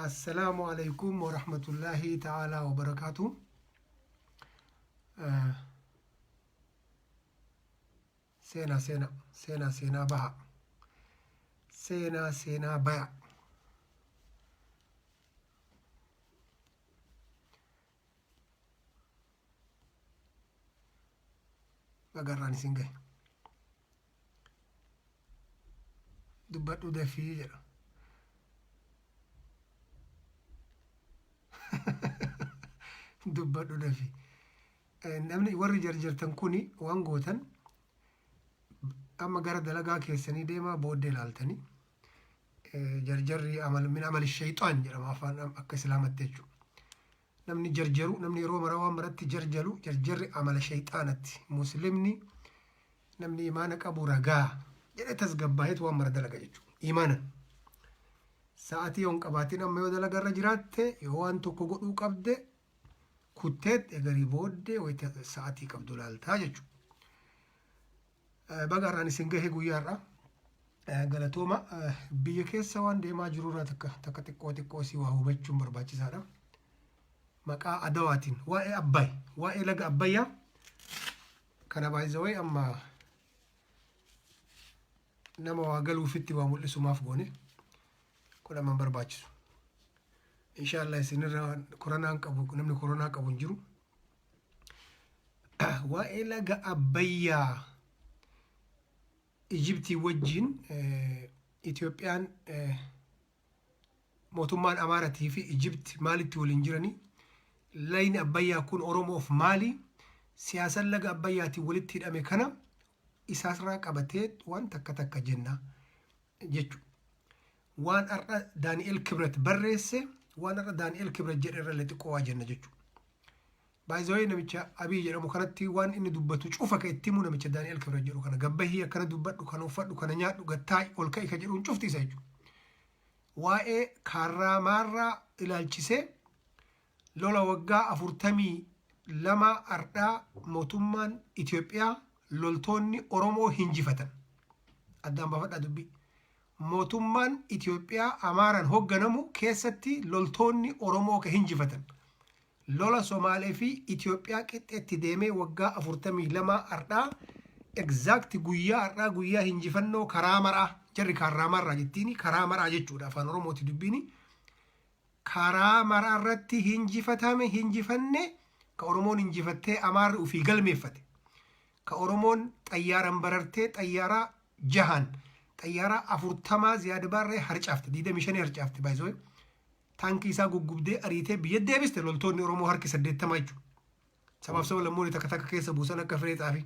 Assalaamu alaikum warahmatullaahi ta'aalaa wabarakaatu. Seenaa seenaa seenaa seenaa baha. Seenaa seenaa baya. Baga irraan isin gahe. Dubbadhu dafii jedha. Dubbadhu dafii. Namni warri jarjartan kuni waan gootan amma gara dalagaa keessanii deemaa booddee ilaaltanii jarjarri amal min amali shayxaan jedhama afaan akka islaamatti jechuudha. Namni jarjaru, namni yeroo maraa waan maratti jarjalu, jarjarri amala shayxaanatti. Muslimni namni imaana qabu ragaa jedhee tasgabbaaheetu waan mara dalaga jechuudha. Imaanan. Sa'atii yoo hin qabaatin amma yoo dalaga irra jiraatte yoo waan tokko godhuu qabde kutteet egarii booddee wayita sa'atii qabdu laaltaa jechuudha. Baga har'aan isin gahe guyyaa har'aa. Galatooma biyya keessa waan deemaa jirurraa takka takka xiqqoo xiqqoo si waa hubachuun barbaachisaadha. Maqaa Adawaatiin waa'ee Abbaay waa'ee laga Abbayyaa kana baay'izawee amma nama waa galuufitti waa mul'isumaaf goone kun amma hin barbaachisu. Inshaallah isinirra koronaan qabu namni koronaa qabu hin jiru. Waa'ee laga Abbayyaa Ijibtii wajjin Itoophiyaan mootummaan Amaaratii fi Ijibt maalitti waliin jiranii? Lagni Abbayyaa kun Oromoof maali? Siyaasaan laga Abbayyaatiin walitti hidhame kana isaasirraa qabatee waan takka takka jenna jechuudha. Waan har'a Daani'el Kibret barreesse waan har'a Daani'el Kibret jedhe irra illee xiqqoo waa jenna jechuudha. By the way namicha Abiy jedhamu kanatti waan inni dubbatu cufa ka itti himu namicha Daani'el Kibret jedhu kana gabbahii akkana dubbadhu kana uffadhu kana nyaadhu gattaa'i ol ka'i ka jedhuun cufti isa jechuudha. Waa'ee kaarraa maarraa ilaalchisee lola waggaa 42 ardhaa mootummaan Itoophiyaa loltoonni Oromoo hinjifatan. Addaan baafadhaa dubbii. Mootummaan Itoophiyaa Amaaraan hogganamu keessatti loltoonni Oromoo ka hinjifatan. Lola Somaalee fi Itoophiyaa qixxeetti deemee waggaa 42 ardhaa exact guyyaa ardhaa guyyaa hinjifannoo karaa maraa jarri kaarraa marraa jettiini karaa maraa jechuudha afaan Oromooti dubbiini karaa maraa irratti hinjifatame hinjifanne ka Oromoon hinjifattee Amaarri ufii galmeeffate ka Oromoon xayyaaran barartee xayyaaraa jahan xayyaaraa afurtamaa Ziyaad Baarree harcaafte 25 harcaafte baay'isoo Taankii isaa guggubdee ariitee biyya deebiste loltoonni Oromoo harki 80 jechuudha. Sabaaf saba lammoonni takka takka keessa buusan akka firee xaafii.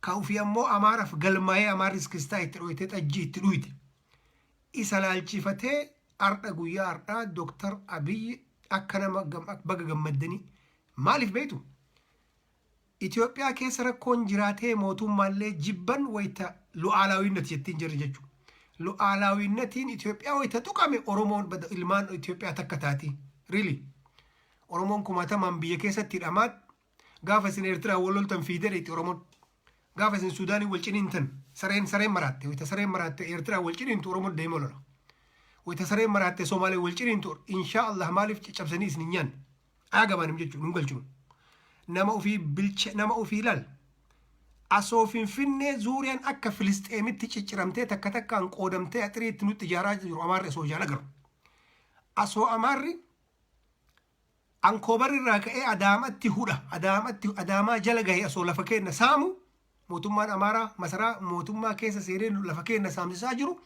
Ka ofii ammoo Amaaraaf galmaa'ee Amaarri iskistaa itti dhoytee xajjii itti dhuyte. Isa laalchifatee ardha guyyaa ardhaa Dooktar Abiyyi akka nama baga gammaddanii maaliif beektu? Itoophiyaa keessa rakkoon jiraatee mootummaallee jibban wayta lu'aalaawinnat jettiin jarri jechu. Lu'aalaawiinnatiin Itoophiyaa wayta tuqame Oromoon bada ilmaan Itoophiyaa takka taati. Really. Oromoon kumaatamaan biyya keessatti hidhamaat gaafa isin Eertiraan wal loltan fiidee dheetti Oromoon. Gaafa isin Suudaaniin wal ciniintan sareen sareen maraatte wayta sareen maraatte Eertiraan wal ciniintu Oromoon deemee lola. Wayta sareen maraatte Somaaleen wal ciniintu inshaa Allah maaliif caccabsanii isin hin nyaanne. Aagabanim jechuun nun galchinu. Nama ofii bilcha nama ofii laal. Asoo Finfinnee zuuriyaan akka Filisxeemitti cicciramtee takka takkaan qoodamtee axiriitti nutti ijaaraa jiru Amaarri asoo ijaan agaru. Asoo Amaarri Ankoobar irraa ka'ee Adaamatti hudha Adaamatti Adaamaa jala gahe asoo lafa keenna saamu mootummaan Amaaraa masaraa mootummaa keessa seenee lafa keenna saamsisaa jiru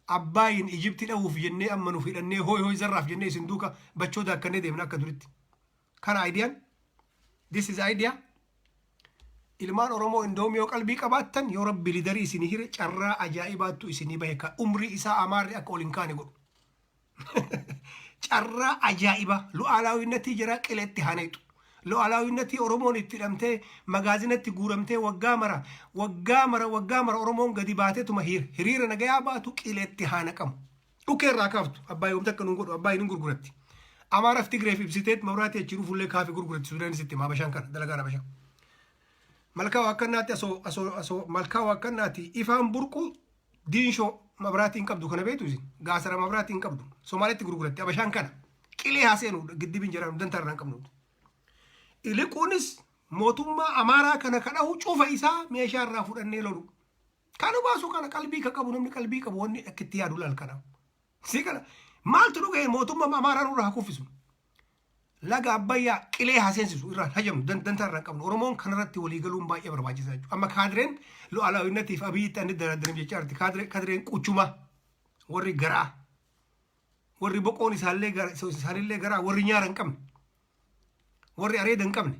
Abbaayin Ijipti dhawuuf jennee amma nuuf hidhannee hooy hooy zarraaf jennee isin duuka bachoo daakkannee deemna akka duritti. Kana idea This is idea. Ilmaan Oromoo indoom yoo qalbii qabaattan yoo rabbi lidarii isinii hire carraa ajaa'ibaattu isinii bahe ka umrii isaa Amaarri akka ol hin kaane godhu. Carraa ajaa'ibaa lu'aalaawinnatii jiraa qileetti haneexu. Lu'aalaawinnatii Oromoon itti hidhamtee magaazinatti guuramtee waggaa mara waggaa mara waggaa mara Oromoon gadi baateetuma hiriira nagayaa baatu qileetti haa naqamu. Dhukee irraa kaaftu abbaa yoom takka nuun godhu abbaa hin gurguratti. Amaaraaf Tigreef ibsiteet mabraatii achi dhufullee kaafi gurguratti Suudaanis itti hima Habashaan kana dalagaan Habashaa. Malkaa waakkannaatti asoo asoo asoo malkaa waakkannaatti ifaan burqu diinshoo Mabraatii hin qabdu, kana beektu isin. Gaasara mabraatii hin qabdu. Somaalitti gurguratti Abashaan kana. Qilee haa seenu giddibiin jedhamu dantaa irraa hin qabnu. Iliquunis mootummaa Amaaraa kana kadhahu cufa isaa meeshaa irraa fudhannee lolu. Kana baasu kana qalbii ka qabu, namni qalbii qabu wanni akka itti yaadu laal kana. Si kana maaltu nu ga'e? Mootummaa Amaaraa nurraa haa kuffisu. Laga Abbayyaa qilee haa seensisu, irraa hajamnu, dantaa irraa hin qabnu. Oromoon kanarratti walii galuun baay'ee barbaachisaa jechuudha. Amma kaadireen lu'alaawwinnatiif Abiyyitti ani daraddaniif jecha arti kaadireen quchumaa, warri garaa, warri boqoon isaallee isaanillee garaa, warri nyaara hin qabne, warri areeda hin qabne.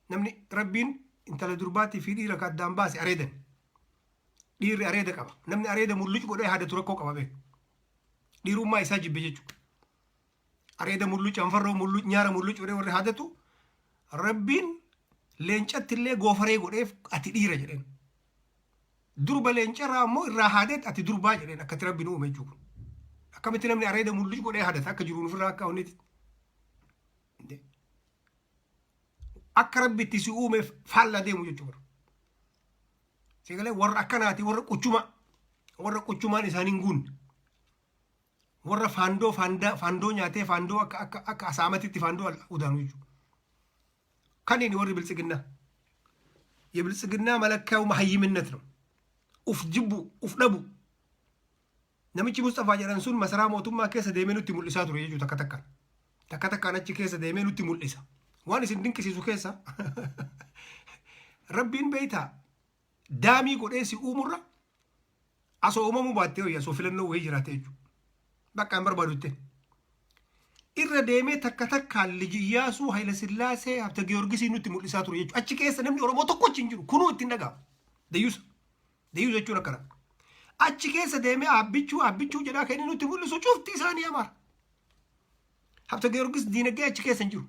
Namni Rabbiin intala durbaatii fi dhiira ka addaan baase areedan. Dhiirri areeda qaba. Namni areeda mulluc godhee haadatu rakkoo qaba beeku. Dhiirummaa isaa jibbe jechuudha. Areeda mulluc, anfarroo mulluc, nyaara mulluc godhee warri haadatu, Rabbiin leencatti illee goofaree godheef, ati dhiira jedheen. Durba leencarraa immoo irraa haadeet, ati durbaa jedheen. Akkatti Rabbiin uume jechuudha. Akkamitti namni areeda mulluc godhee haadata akka jiruun ofirraa akka onnitti? Akka Rabbi itti si uumeef faallaa deemu jechuudha. Sagalee warra akkanaati, warra quchuma, warra quchumaan isaanii hin guunne. Warra faandoo faandaa faandoo nyaatee faandoo akka asaamatitti faandoo udaanu jechuudha. Kan inni warri biltsiginnaa. የብልጽግና መለኪያው መሀይምነት ነው። Uf jibbu, uf dhabu. Namichi Mustafaa jedhan sun masaraa mootummaa keessa deemee nutti mul'isaa ture jechuudha takka takkaan. Takka takkaan achi keessa deemee nutti mul'isa. Waan isin dinqisiisu keessa, Rabbiin beeytaa daamii godhee si uumurra asoo uumamuu baattee wayya, osoo filannoo wayii jiraate jechuudha. Bakka hin barbaadu jettee. Irra deemee takka takkaan Liji Iyyaasuu, Hayila Sillaasee, Habta Giyoorgisii nutti mul'isaa ture jechuudha. Achi keessa namni Oromoo tokko achi hin jiru. Kunuu ittiin dhaga'amu. Dayyuusa. Dayyuusa jechuun akkana. Achi keessa deemee abbichuu abbichuu jedhaa kan inni nutti mul'isu cufti isaanii Amaara. Habta Giyoorgis diinagdee achi keessa hin jiru.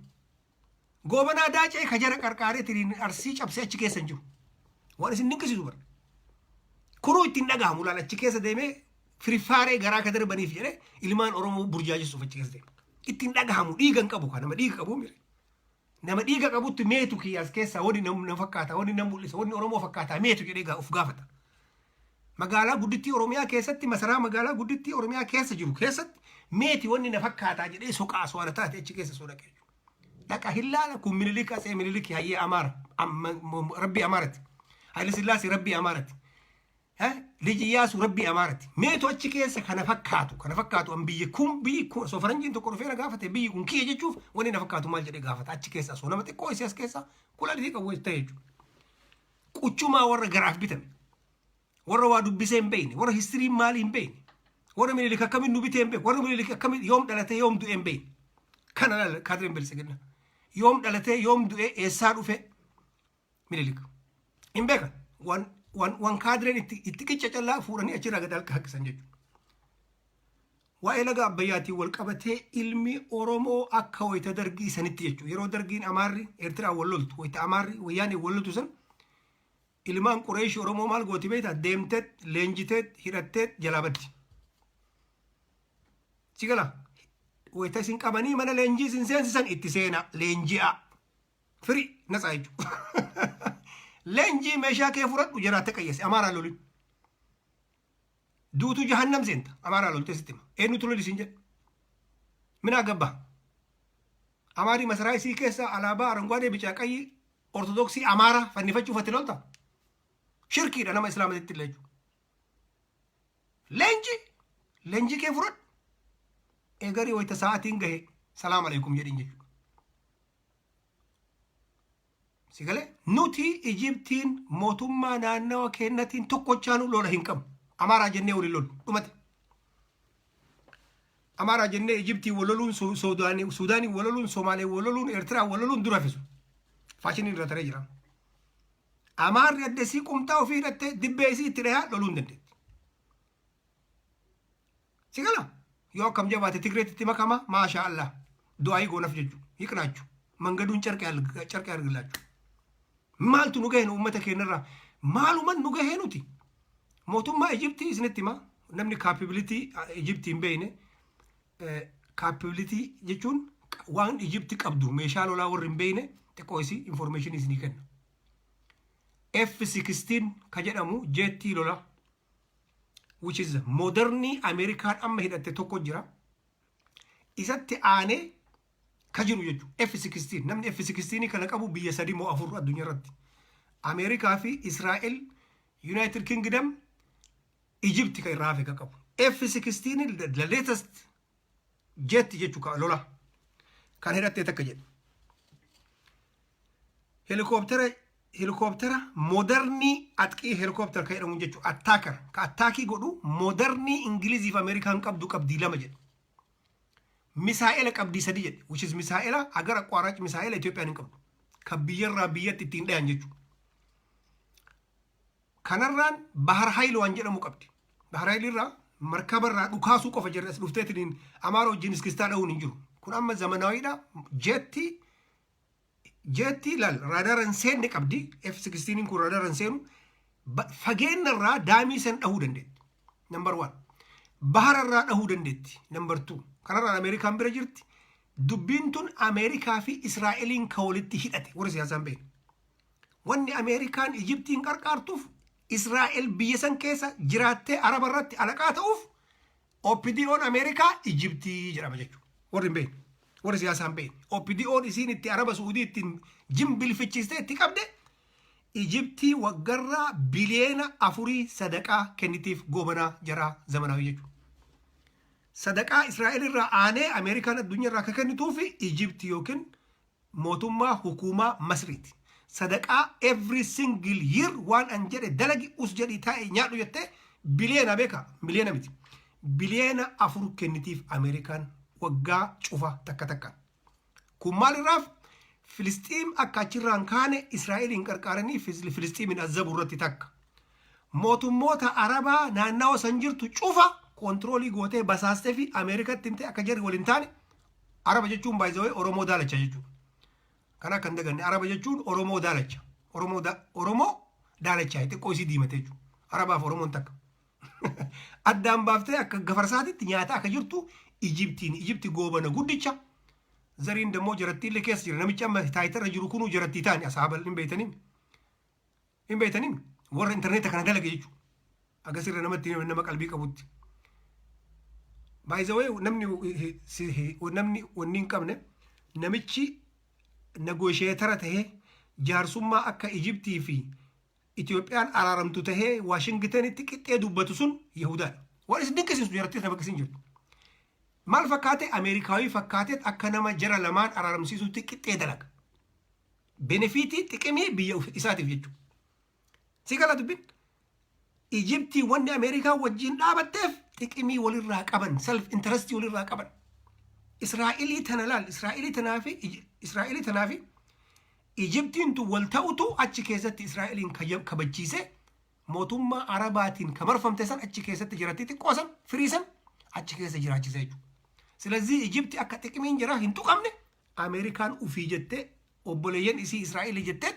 Goobanaa Daacee ka jara qarqaaree tiriin Arsii cabsee achi keessa hin jiru. Waan isin dinqisiisu bara. Kunuu ittiin dhagahamu laal, achi keessa deemee firiffaaree garaa ka darbaniif jedhee ilmaan Oromoo burjaajessuuf achi keessa deema. Ittiin dhagahamu, dhiiga hin qabu, kan nama dhiiga qabu mire. Nama dhiiga qabutti meetu kiyyaas keessaa wani nama fakkaata, wani nama mul'isa, wani Oromoo fakkaataa meetu jedhee of gaafata. Magaalaa guddittii Oromiyaa keessatti, masaraa magaalaa guddittii Oromiyaa keessa jiru keessatti meeti wanni na fakkaataa jedhee soqaa so'ana taate achi keessa soo dhaqee. Dhaqa hin laala, kun Minilik, Atsee Minilik, hayyee Amaara, Rabbii Amaarati. Haile Sillaasee Rabbii Amaarati. Liji Iyyaasu Rabbii Amaarati. Meetu achi keessa kana fakkaatu, kana fakkaatu an biyyi kun, biyyi kun osoo faranjiin tokko dhufee na gaafate, biyyi kun kiyya jechuuf wanni na fakkaatu maal jedhee gaafata achi keessa osoo nama xiqqoo isii as keessa kula qabu ta'e jechuudha. Quchumaa warra garaaf bitame. Warra waa dubbisee hin beekne, warra history maalii hin beekne, warra Minilik akkamiin nu bitee hin beekne, warra Minilik akkamiin yoom dhalatee yoom du'e hin beekne. Kana laala kaadireen biltsiginna. Yoom dhalatee, yoom du'e, eessaa dhufe Minilik hin beekan. Waan kaadireen itti qicca callaa fuudhanii achirraa gad halka harkisan jechuudha. Waa'ee laga Abbayyaatiin wal qabatee ilmi Oromoo akka wayita Dargii sanitti jechuudha. Yeroo Dargiin Amaarri Eertiraan wal loltu, wayita Amaarri Wayyaaneen wal loltu san, ilmaan Qureeshi Oromoo maal gooti beektaa? Deemteet, leenjiteet, hidhatteet jalaa baddi. Si gala? Wayita isin qabanii mana leenjii isin seensisan itti seenaa leenji'aa. Firii natsaa jechuudha. Leenjii, meeshaa kee fudhadhu, jiraate qayyase Amaaraa lolin. Duutuu jahannam seenta Amaaraa loltee sitti hima. Eenyutu loli siin jedha? Minaa gabbaa. Amaarii masaraa isii keessa alaabaa aranguwaadee bicaa qayyii Ortodoksii Amaaraa fannifachuuf ati lolta? Shirkiidha nama Islaamatitti illee jechuudha. Leenji leenjii kee fudhadhu. Eegarii wayita sa'aatiin gahe salaam aleekum jedhin jechuudha. Si galee, nuti Ijiptiin mootummaa naannawa keennatiin tokkochaanuu lola hin qabnu. Amaaraa jennee waliin lollu dhumate. Amaaraa jennee Ijiptiin wal loluun, Suudaanii wal loluun, Somaalee wal loluun, Eertiraa wal loluun dura fisu. Faashiniin irra taree jira. Amaarri addesii qumxaa ofii hidhattee dibbee isii itti dhayaa loluu hin dandeetti. Si gala, yoo akkam jabaate Tigreetti itti makama, maashaa Allah. Du'aayii goonaf jechuudha. Hiqnaachu. Mangaduun carqee argilaachu. Maaltu nu gahe nu uummata keenyarraa? Maaluman nu gahee nuti? Mootummaa Ijiptii isinitti hima. Namni capability Ijiptii hin beekne, capability jechuun waan Ijipti qabdu, meeshaa lolaa warri hin beekne, xiqqoo isii information isinii kenna. F-16 ka jedhamu jeettii lolaa. which is modernii Ameerikaan amma hidhatte tokko jira. Isatti aanee ka jiru jechuudha. F-16, namni F-16 kana qabu biyya sadi moo afur addunyaa irratti. Ameerikaa fi Israa'el, United Kingdom, Egypt kan irraa hafe ka qabu. F-16, the latest jet jechuudha, lola kan hidhattee takka jedhe. Helikooптera modernii atqii helikooптera kan jedhamu jechuudha. Attacker ka attackii godhu modernii Ingilizii fi Ameerikaan qabdu qabdii lama jedhe. Misaa'ela qabdii sadi jedhe, which is misaa'ela agara qoraach, misaa'ela Itoophiyaan hin qabdu. Kan biyyarraa biyyatti ittiin dhayan jechuudha. Kanarraan Bahar Hayil waan jedhamu qabdi. Bahar Hayilirraa markabarraa dhukaasuu qofa jirra, as dhufteetiin Amaara wajjin iskistaa dha'uun hin jiru. Kun amma zamanaawiidha. Jettii laal, raadaara hin seenne qabdi. F-16 kun raadaara hin seenu. Fageenyarraa daamii san dhahuu dandeetti. Number one. Bahararraa dhahuu dandeetti. Number two. Kanarraan Ameerikaan bira jirti. Dubbiin tun Ameerikaa fi Israa'eliin ka walitti hidhate warri siyaasaan beekne. Wanni Ameerikaan Ijiptiin qarqaartuuf, Israa'el biyya san keessa jiraattee Araba irratti alaqaa ta'uuf, OPDO'n Ameerikaa Ijiptii jedhama jechuudha. Warri hin beekne. Warri siyaasaa hin beekne. OPDO'n isiin itti Araba Suudii ittiin jimbilfichiistee itti qabde Ijiptii waggarraa biliyeena 4 sadaqaa kennitiif, goobanaa jaraa zamanaawii jechuudha. Sadaqaa Israa'el irraa aanee Ameerikaan addunyaa irraa akka kennituufi Ijiptii yookiin mootummaa hukuumaa Masriiti. Sadaqaa every single year, waan an jedhe dalagi, us jedhii taa'e nyaadhu jettee, biliyeena beeka, miliyeena miti. Biliyeena 4 kennitiif Ameerikaan waggaa cufa takka takkaan. Kun maalirraaf? Filisxiim akka achirraan kaane Israa'eliin qarqaaranii Filisxiimin azabu irratti takka. Mootummoota Arabaa naannawa san jirtu cufa controlii gootee basaastee fi Ameerikatti himtee akka jarri waliin taane. Araba jechuun baay'ee Oromoo daalacha jechuudha. Kana akka hin daganne, Araba jechuun Oromoo daalacha. Oromoo daalachaa xiqqoo isii diimate jechuudha. Arabaaf Oromoon takka. Addaan baaftee akka gafarsaatitti nyaata akka jirtu Ijiptiin, Ijipti goobana guddicha. Zariin dammoo jarattiillee keessa jira. Namichi amma taayitarra jiru kunuu jarattii taani asaabal hin beeytanii. Hin beeytanii, warra intarneeta kana dalage jechuudha. Agasirra namatti nama qalbii qabutti. By the way, namni wanni hin qabne, namichi negotiatora tahee jaarsummaa akka Ijiptii fi Itoophiyaan araaramtu tahee Waashingitanitti qixxee dubbatu sun Yihudaadha. Waan isin dinqisiisu, jarattii sana bakka isin jirtu. Maal fakkaate? Ameerikaawii fakkaatee akka nama jara lamaan araaramsiisutti qixxee dalaga. Benefitii xiqimii biyya isaatiif jechuudha. Si gala dubbin? Ijiptii wanni Ameerikaa wajjin dhaabatteef xiqimii walirraa qaban, self interestii walirraa qaban. Israa'elii tana laal, Israa'elii tanaa fi Ijiptiin tun wal ta'utu achi keessatti Israa'eliin kabachiise, mootummaa Arabaatiin kamarfamte san achi keessatti jiratti xiqqoo san firii san achi keessa jiraachise jechuudha. Silazii Ijipti akka xiqimiin jira hin tuqamne Ameerikaan ufii jettee, obboleeyyan isii Israa'elii jettee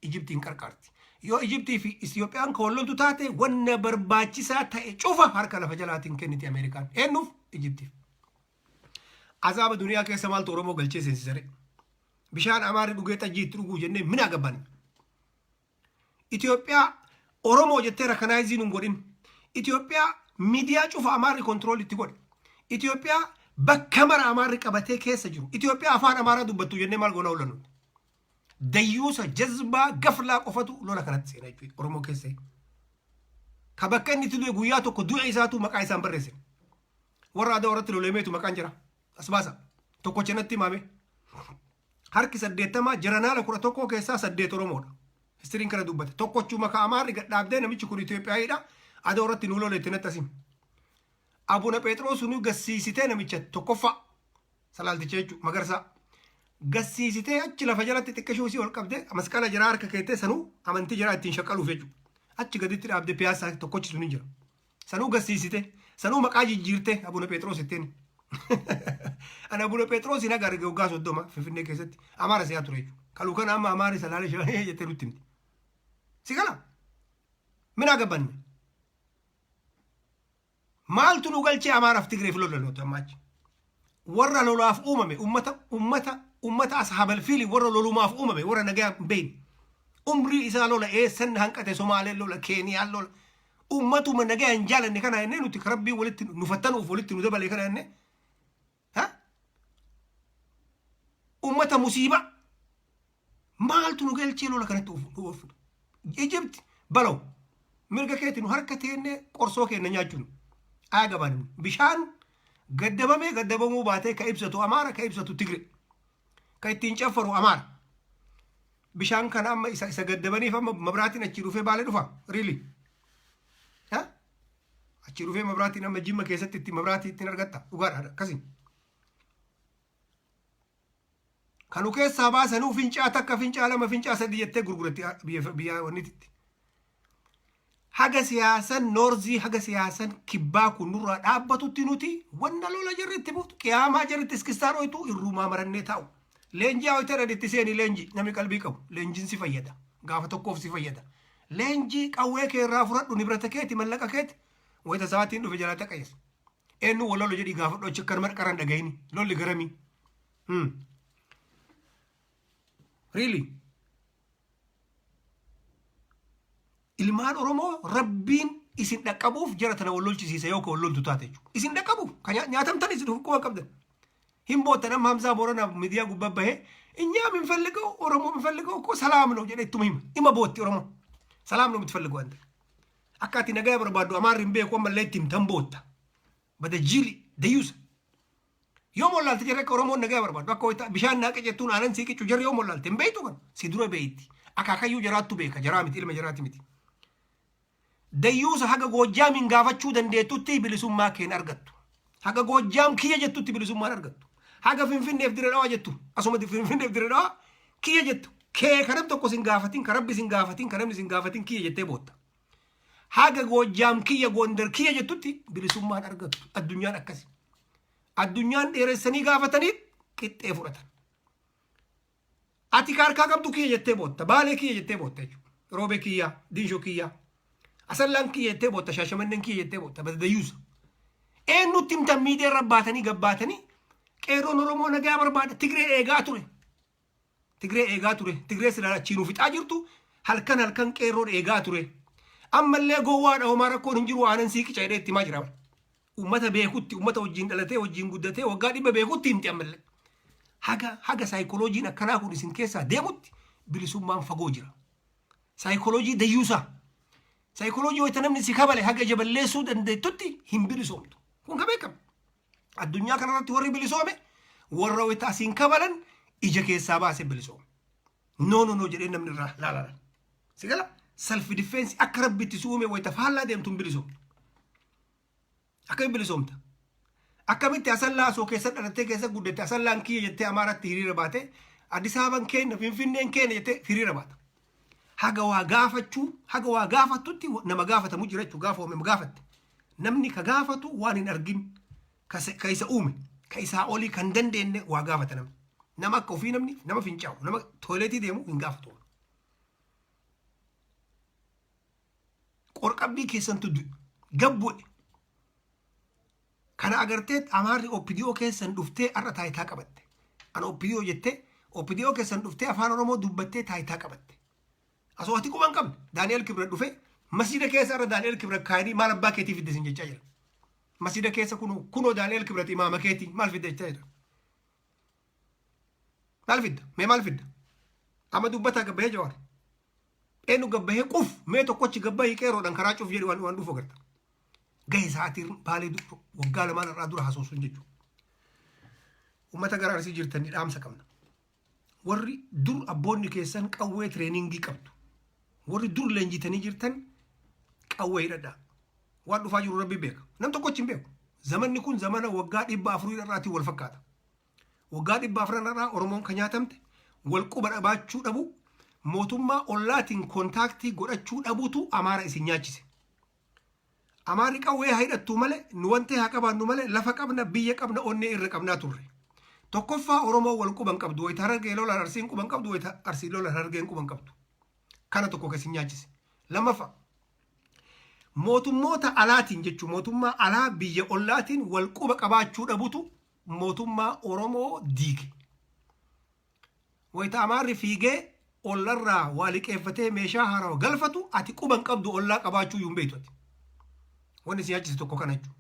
Ijiptiin qarqaarti. Yoo Ijiptii fi Itiyoophiyaan kan wal loltu taate, wanna barbaachisaa ta'e cufa harka lafa jalaatiin kenniti Ameerikaan. Eenyuuf? Ijiptiif. Azaaba duniyaa keessa maaltu Oromoo galchee seensisare? Bishaan Amaarri dhugee xajjii itti dhuguu jennee mina gabban. Itoophiyaa Oromoo jettee recognize nun godhin. Itoophiyaa miidiyaa cufa Amaarri control itti godhe. Itoophiyaa bakka mara Amaarri qabatee keessa jiru. Itoophiyaa afaan Amaaraa dubbattu jennee maal goona oolannu? Dayyuusa jazbaa gaflaa qofatu lola kanatti seena jechuudha Oromoo keessa. Ka bakka inni itti du'e guyyaa tokko du'e isaatu maqaa isaan barreessin. Warra aadaa warratti lolemeetu maqaan jira. As baasa. Tokkocha natti himame. Harki 80 jaranaala 11 keessaa saddeet Oromoodha. Historyn kana dubbate. Tokkochuma ka Amaarri gadhaabdee namichi kun Itoophiyaayidha. Adoo irratti nuu lole itti natti asim. Abuna Phexroos nu gassiisitee namicha tokkoffaa. Salaalticha jechuudha, Magarsaa. Gassiisitee achi lafa jalatti xiqqishuu isii ol qabdee masqala jiraa harka keettee, sanuu amantii jiraa ittiin shaqqaluuf jechuudha. Achi gaditti dhaabdee piyaasaa tokkochi sun hin jira. Sanuu gassiisite, sanuu maqaa jijjiirte Abuna Phexroos ittiin. Ani Abuna Phexroos hin agarre waggaa 30 Finfinnee keessatti Amaara si'aa ture jechuudha. Kaluu kana amma Amaarri salaale shahee jettee nutti himti. Si gala? Minaa gabbanne. Maaltu nu galchee Amaaraaf Tigreef lola nuti amma achi? Warra lolaaf uumame, ummata ashaabal fiili, warra lolumaaf uumame, warra nagaa hin beekne. Umrii isaa lola eessan hanqate? Somaaleen lola, Keeniyaan lola. Ummatuma nagaa hin jaalanne kana jennee nuti ka rabbiin walitti nu fattanuuf walitti nu dabale kana jennee. Ha? Ummata musiibaa maaltu nu galchee lola kanatti nu oofnu? Ijipti balaw mirga keeti nu harka teennee qorsoo keenya nyaachuun haa gabaan bishaan gaddabamee gaddabamuu baatee ka ibsatu Amaara, ka ibsatu Tigre, ka ittiin caffaru Amaara. Bishaan kana amma isa gaddabaniif amma mabraatiin achii dhufee Baalee dhufa, really? Ha? Achii dhufee mabraatiin amma Jimma keessatti itti mabraatii ittiin argatta, dhugaadha akkasii. Kanu keessaa baasanuu fincaa takka, fincaa lama, fincaa sadi jettee gurguratti biyya wannititti. Haga siyaasan north, haga siyaasan kibbaa kun nurraa dhaabbatutti nuti wanna lola jarri itti buutu, qiyaamaa jarri itti iskistaa dhoytu irrumaa marannee taa'u. Leenjii haa hojjetan, itti seeni leenjii. Namni qalbii qabu leenjiin si fayyada, gaafa tokkoof si fayyada. Leenjii qawwee kee irraa fudhadhu, nibrata keeti, mallaqa keeti, wayita sa'aatiin dhufe jalaa taqayyas. Eenyu wal lolu jedhii gaafadhu, achi akkanuma qaran dhagayini lolli garamii. Really? Ilmaan Oromoo, rabbiin isin dhaqqabuuf jara tana wal lolchisiisa yoo ka wal loltu taate jechuudha. Isin dhaqqabuuf kan nyaatamtan isin quba qabdan. Hin boottan. Amma Hamzaa Booranaa miidiyaa gubbaa bahee እኛ የምንፈልገው ኦሮሞ የምንፈልገው እኮ ሰላም ነው jedhee ittuma hima. Ima bootti Oromoo. ሰላም ነው የምትፈልገው አንተ. Akka ati nagaa barbaaddu Amaarri hin beeku, ammallee itti himtan bootta. Bada jiili dayyuusa. Yoo mollaalte jarri akka Oromoon nagaa barbaaddu, akka wayita bishaan naaqe jettuun aanan sii qicu, jarri yoo mollaalte hin beektu kan si dura beeyti. Akaakayyuu jaraattu beeka, jaraa miti, ilma jaraati miti. Dayyuusa, haga Goojjaamiin gaafachuu dandeettutti bilisummaa keen argattu. Haga Goojjaam kiyya jettutti bilisummaan argattu. Haga Finfinneef Dire Dhawaa jettu, asuma Finfinneef Dire Dhawaa kiyya jettu. Kee kan namni tokko sin gaafatin, kan rabbi sin gaafatin, kan namni sin gaafatin kiyya jettee bootta. Haga Goojjaam kiyya, Gondar kiyya jettutti bilisummaan argattu. Addunyaan akkasi. Addunyaan dheeressanii gaafatanii qixxee fudhatan. Ati ka harkaa qabdu kiyya jettee bootta. Baalee kiyya jettee bootta jechuudha. Roobee kiyya, Diinshoo kiyya. Asallaan kiyya jettee bootta, Shaashamanneen kiyya jettee bootta. Badadayyuusa. Eenyutti himtan miidiyaa irra baatanii gabbaatanii qeerroon Oromoo nagaa barbaada. Tigree eegaa ture. Tigree eegaa ture. Tigree silaa achii nu fixaa jirtu halkan halkan qeerroon eegaa ture. Ammallee gowwaadha, homaa rakkoon hin jiru, aanan sii qica jedhee itti himaa jira. Uummata beekutti, uummata wajjin dhalatee wajjin guddatee waggaa 100 beekutti himti ammallee. Haga saayikolojiin akkanaa kun isin keessaa deemutti bilisummaan fagoo jira. Saayikoloojii dayyuusaa. Saayikoloojii wayita namni si kabale haga ija balleessuu dandeettutti hin bilisoomtu. Kun ka beekamu. Addunyaa kanarratti warri bilisoome warra wayita asiin kabalan ija keessaa baasee bilisoome. No, no, no jedhee namni irraa laalala. Si gala, self defense akka rabbi itti si uume wayita faallaa deemtu hin bilisoomtu. Akkamitti bilisoomta? Akkamitti Asallaa osoo keessa dhalattee keessa guddatte Asallaan kiyya jettee Amaaratti hiriira baate, Addis Ababaan keenya, Finfinneen keenya jettee hiriira baata? Haga waa gaafachuu, haga waa gaafattutti nama gaafatamu jira jechuudha, gaafa uumame gaafatte. Namni ka gaafatu waan hin argin, ka isa uume, ka isaa olii kan dandeenye waa gaafata namni. Nama akka ofii namni nama fincaa'u, nama toiletii deemu hin gaafatu. Qorqabbii keessantu gabbu'e. Kana agartee Amaarri OPDO keessan dhuftee har'a taayitaa qabatte. An OPDO jettee OPDO keessan dhuftee afaan Oromoo dubbattee taayitaa qabatte. Asoo ati quban qabne Daani'el Kibra dhufee masjida keessa irra Daani'el Kibra kaayanii maal abbaa keetii fidde sin jechaa jira. Masjida keessa kunoo Daani'el Kibrat imaama keetii maal fidde jechaa jira. Maal fidda? Mee maal fidda? Amma dubbataa gabbahee Jawaar. Eenyu gabbahee quf mee tokkochi gabbahii qeeroodhaan karaa cuuf jedhi waan dhufu agarta. Gahe sa'aatiin Baalee waggaa lamaan irraa dura haasoosuun jechuudha. Uummata gara Arsii jirtanii dhaamsa qabna. Warri dur abboonni keessan qawwee trainingii qabdu. Warri dur leenjitanii jirtan qawwee hidhadhaa. Waan dhufaa jiru rabbi beeka. Nam tokkochi hin beeku. Zamanni kun zamana waggaa 400 irraatiin wal fakkaata. Waggaa 400 irraa Oromoon kan nyaatamte wal quba dhabaachuu dhabu, mootummaa ollaatiin contactii godhachuu dhabutu Amaara isin nyaachise. Amaarri qawwee haa hidhattuu malee, nu wantee haa qabaannu malee, lafa qabna, biyya qabna, onnee irra qabnaa turre. Tokkoffaa Oromoo wal quban qabdu, wayita Harargee lolan Arsiin quban qabdu, wayita Arsii lolan Harargeen quban qabdu. Kana tokko kan isin nyaachise. Lammaffaa, mootummoota alaatiin jechuun mootummaa alaa biyya ollaatiin wal quba qabaachuu dhabutu mootummaa Oromoo diige. Wayita Amaarri fiigee ollarraa waa liqeeffatee meeshaa haarawaa galfatu ati quban qabdu, ollaa qabaachuu iyyuu hin beektu ati. Wanni si yaachisu tokko kana jechuudha.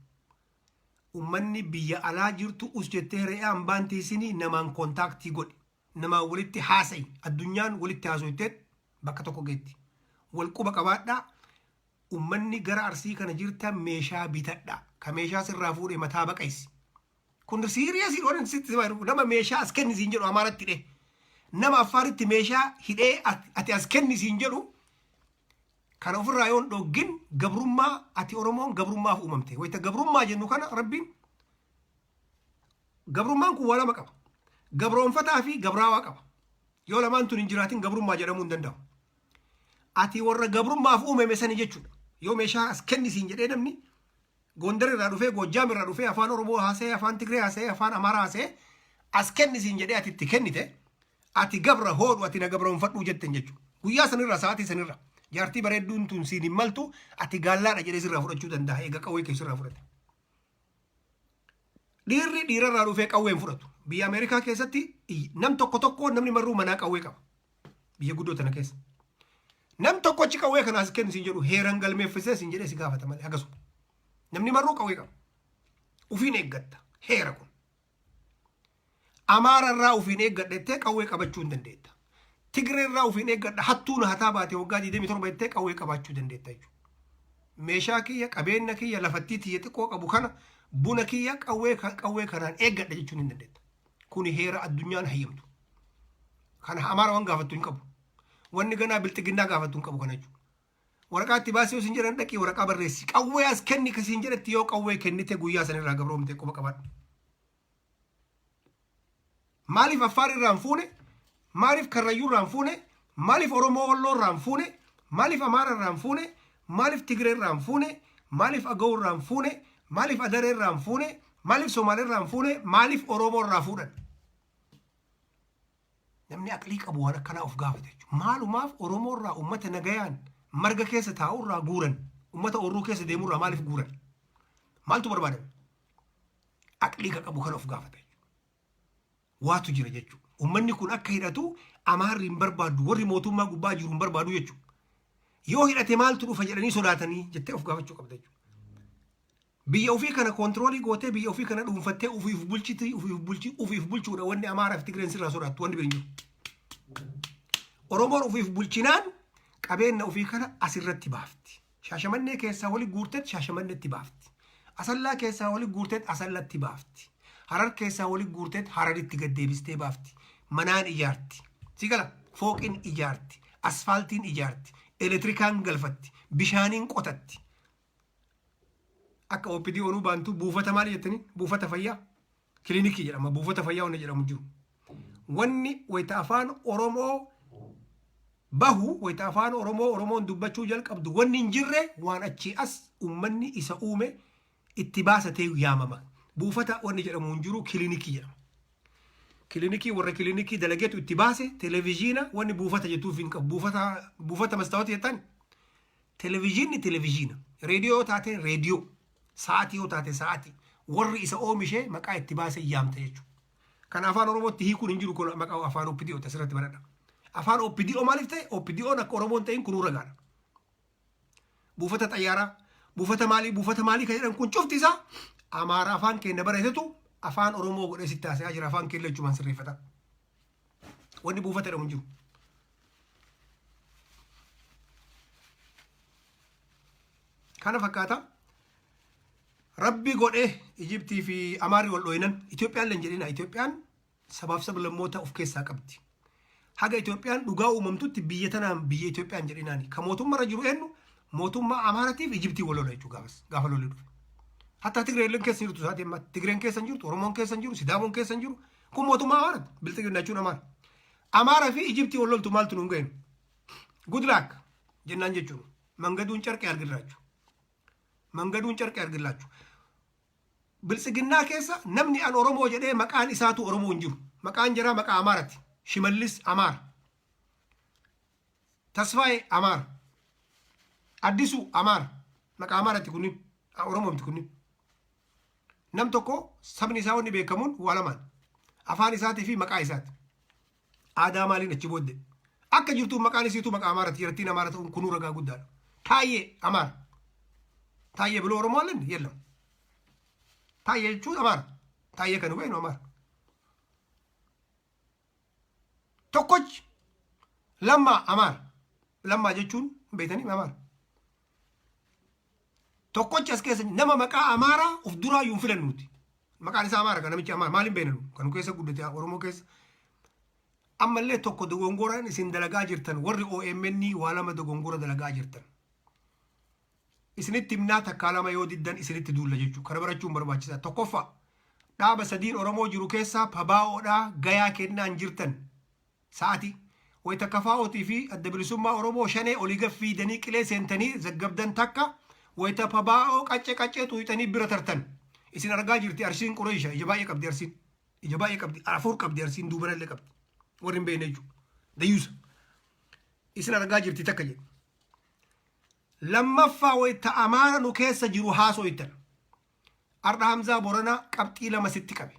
Ummanni biyya alaa jirtu us jettee re'ee hambaan teessinii namaan contact godhi. Namaan walitti haasa'i. Addunyaan walitti haasoytee bakka tokko geetti. Wal quba qabaadhaa. Ummanni gara Arsii kana jirtan meeshaa bitadhaa. Ka meeshaa sirraa fuudhe mataa baqaysi. Kun serious waan sitti nama meeshaa as kenni siin jedhu Amaaratti hidhee. Nama Affaaritti meeshaa hidhee ati as kenni siin jedhu kana ofirraa yoon dhoggin gabrummaa ati Oromoon gabrummaaf uumamte. Wayita gabrummaa jennu kana Rabbiin gabrummaan kun waa lama qaba. Gabroonfataa fi gabraawaa qaba. Yoo lamaan tun hin jiraatin gabrummaa jedhamuu hin danda'u. Ati warra gabrummaaf uumame sani jechuudha. Yoo meeshaa as kenni siin jedhee namni Gondar irraa dhufee, Goojjaam irraa dhufee, afaan Oromoo haasa'ee, afaan Tigree haasa'ee, afaan Amaaraa haasa'ee as kenni siin jedhee ati itti kennite, ati gabra hoodhu, ati na gabroonfadhuu jetten jechuudha. Guyyaa sanirraa, sa'aatii sanirraa jaartii bareedduun tun siin hin maltu, ati gaallaadha jedhee sirraa fudhachuu danda'a eega qawwee kee sirraa fudhate. Dhiirri dhiirarraa dhufee qawwee hin fudhatu. Biyya Ameerikaa keessatti nam tokko tokko namni marruu manaa qawwee qaba. Biyya guddoo tana keessa. Nam tokko achi qawwee kana as kenni siin jedhu heeran galmeeffisee siin jedhee si gaafata malee akkasuma. Namni marruu qawwee qaba. Ufiin eeggatta heera kun. Amaara irraa ufiin eeggadha jettee qawwee qabachuu hin dandeetta. Tigree irraa ufiin eeggadha hattuu na hataa baate waggaa 27 jettee qawwee qabaachuu dandeetta jechuudha. Meeshaa kiyya, qabeenya kiyya, lafattii tiyya xiqqoo qabu kana, buna kiyya qawwee kanaan eeggadha jechuun hin dandeetta. Kuni heera addunyaan hayyamtu. Kana Amaara waan gaafattu hin qabu. Wanni ganaa bilxiginnaa gaafattu hin qabu kana jechuudha. Waraqaa itti baasii yoo siin jedhan dhaqii waraqaa barreessi. Qawwee as kenni ka siin jedhetti yoo qawwee kennite guyyaa sanirraa gabroomte quba qabaadhu. Maaliif Affaar irraa hin fuune? Maaliif Karrayyuu irraa hin fuune? Maaliif Oromoo Walloo irraa hin fuune? Maaliif Amaara irraa hin fuune? Maaliif Tigree irraa hin fuune? Maaliif Agaw irraa hin fuune? Maaliif Adaree irraa hin fuune? Maaliif Somaalee irraa hin fuune? Maaliif Oromoo irraa fuudhan? Namni aqlii qabu waan akkanaa of gaafata jechuudha. Maalumaaf Oromoo irraa uummata nagayaan marga keessa taa'u irraa guuran? Uummata oorruu keessa deemu irraa maaliif guuran? Maaltu barbaadame? Aqlii ka qabu kana of gaafata jechuudha. Waatu jira jechuudha. Uummanni kun akka hidhatu Amaarri hin barbaadu, warri mootummaa gubbaa jiru hin barbaadu jechuudha. Yoo hidhate maaltu dhufa jedhanii sodaatanii jettee of gaafachuu qabda jechuudha. Biyya ofii kana control gootee, biyya ofii kana dhuunfattee ofiif bulchiti, ofiif bulchi, ofiif bulchuudha wanni Amaaraa fi Tigreen sirraa sodaattu wanni bira hin jiru. Oromoon ofiif bulchinaan qabeenya ofii kana asirratti baafti. Shaashamannee keessaa wali guurteet Shaashamanneetti baafti. Asallaa keessaa wali guurteet Asallatti baafti. Harar keessaa wali guurteet Hararitti gad deebistee baafti. Manaan ijaarti. Si gala fooqin ijaarti. Asfaaltiin ijaarti. Elektirikaan galfatti. Bishaaniin qotatti. Akka OPD onuu baantu buufata maali jettanii? Buufata fayyaa. Kilinikii jedhama. Buufata fayyaa wanni jedhamu jiru. Wanni wayita afaan Oromoo bahu, wayita afaan Oromoo Oromoon dubbachuu jalqabdu wanni hin jirre waan achii as uummanni isa uume itti baasatee yaamama. Buufata wanni jedhamu hin jiru, kilinikii jedhama. Kilinikii warra kilinikii dalageetu itti baase. Televezyiina wanni buufata jettuuf hin qabu. Buufata mastaawwatii jettan televezyiinni televezyiina. Reediyoo yoo taate reediyoo. Sa'aatii yoo taate sa'aatii. Warri isa oomishee maqaa itti baase yaamta jechuudha. Kan afaan Oromootti hiikuun hin jiru kun maqaa afaan OPDO asirratti baradha. Afaan OPDO maaliif ta'e? OPDOn akka Oromoon ta'in kunuu ragaadha. Buufata xayyaaraa, buufata maalii, buufata maalii kan jedhan kun cufti isaa Amaara afaan keenya baratetu afaan Oromoo godhee sitti haasa'aa jira, afaan keenya jechuun sirreeffata. Wanni buufata jedhamu hin jiru. Kana fakkaata. Rabbi godhee Ijiptii fi Amaarri wal dhooyinan Itoophiyaan leen jedhina, Itoophiyaan sabaaf sablammoota of keessaa qabdi. Haga Itoophiyaan dhugaa uumamtutti biyya tanaan biyya Itoophiyaan jedhinaani. Ka mootummarra jiru eenyu? Mootummaa Amaaratiif Ijiptii wal lola jechuudha gaafas gaafa lolli dhufe. Hatta Tigreen keessa hin jirtu sa'aatii ammaa. Tigreen keessa hin jirtu, Oromoon keessa hin jiru, Sidaamoon keessa hin jiru. Kun mootummaa Amaarati. Bilxiginna jechuun Amaara. Amaara fi Ijiptii wal loltu maaltu nuun ga'e? Good luck jennaan jechuudha. Mangaduun carqee argirraachu. Mangaduun carqee argillaachu. Biltsiginnaa keessa namni an Oromoo jedhee maqaan isaatu Oromoo hin jiru. Maqaan jaraa maqaa Amaarati. Shimallis Amaara. Tasfaayee Amaara. Addisuu Amaara. Maqaa Amaarati kunniin. Oromoo miti kunniin. Nam tokko sabni isaa wanni beekamuun waa lamaan. Afaan isaatii fi maqaa isaati. Aadaa maaliin achi booddee. Akka jirtuun maqaan isiitu maqaa Amaarati. Jarattiin Amaara ta'uun kunuu ragaa guddaadha. Taayyee Amaara. Taayyee ብሎ Oromoo አለ እንዴ? የለም። Taayyee jechuun Amaara. Taayyee kan beeknu Amaara. Tokkochi Lammaa Amaara. Lammaa jechuun beektanii Amaara. Tokkochi as keessa nama maqaa Amaaraa of duraa iyyuu hin filannu nuti. Maqaan isaa Amaara kan namichi Amaara maaliin beekna nu kan nu keessa guddate Oromoo keessa. Ammallee tokko dogongoraan isin dalagaa jirtan, warri OMN waa lama dogongora dalagaa jirtan. Isinitti himnaa, takkaa lama yoo diddan isinitti duulla jechuudha. Kana barachuun barbaachisaa. Tokkoffaa, dhaaba sadiin Oromoo jiru keessaa pabaa'oodhaa gayaa kennaan jirtan sa'ati. Wayita kafaa'ootii fi Adda Bilisummaa Oromoo shanee olii gad fiidanii qilee seentanii zaggabdan takka, wayita pabaa'oo qaccee qaccee xuuxanii bira tartan. Isin argaa jirti Arsiin. Qureesha ija baay'ee qabdi Arsiin. Ija baay'ee qabdi. Afur qabdi Arsiin, duubanallee qabdi. Warri hin beekne jechuudha. Dayyuusa. Isin argaa jirti takka jedhu. Lammaffaa, wayita Amaara nu keessa jiru haasoytan. Arda Hamzaa Boranaa qabxii lama sitti qabe.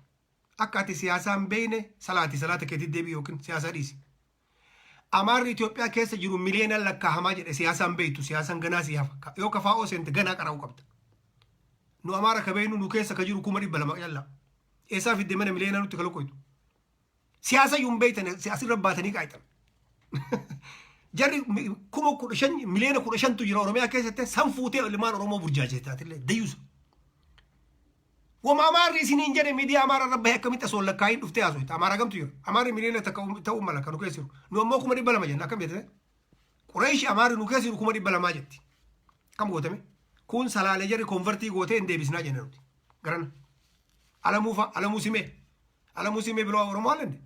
Akka ati siyaasaa hin beekne, salaati salaata keetti deebi'i yookiin siyaasaa dhiisi. Amaarri Itoophiyaa keessa jiru miliyoonaan lakkaahamaa jedhe. Siyaasaa hin beektu, siyaasaan ganaa si hafa. Yoo kafaa'oo seente ganaa qara'uu qabda. Nu Amaara ka beeknu nu keessa ka jiru 200,000 callaa. Eessaa fidde mana miliyoonaa nutti kalaqoytu? Siyaasa iyyuu hin beektan, asirra baatanii qaayitan. Jarri 15,000, 15 miliyoonatu jira Oromiyaa keessatti, san fuutee ilmaan Oromoo burjaajettaatillee dayyuusa. Wama Amaarri isiniin jedhe miidiyaa Amaara irra bahee akkamitti osoo lakkaa'iin dhuftee haasofte? Amaara gamtu jira? Amaarri 1 miliyoona ta'uu mala kan nu keessa jiru. Nu ammoo 200,000 jenna, akkam jette? Qureeshi Amaarri nu keessa jiru 200,000 jetti. Kam gootame? Kun Salaalee jarri convert gootee hin deebisnaa jenna nuti. Garana. Alamuu fa'a, Alamuu Simee. Alamuu Simee biloo Oromoo አለ እንዴ?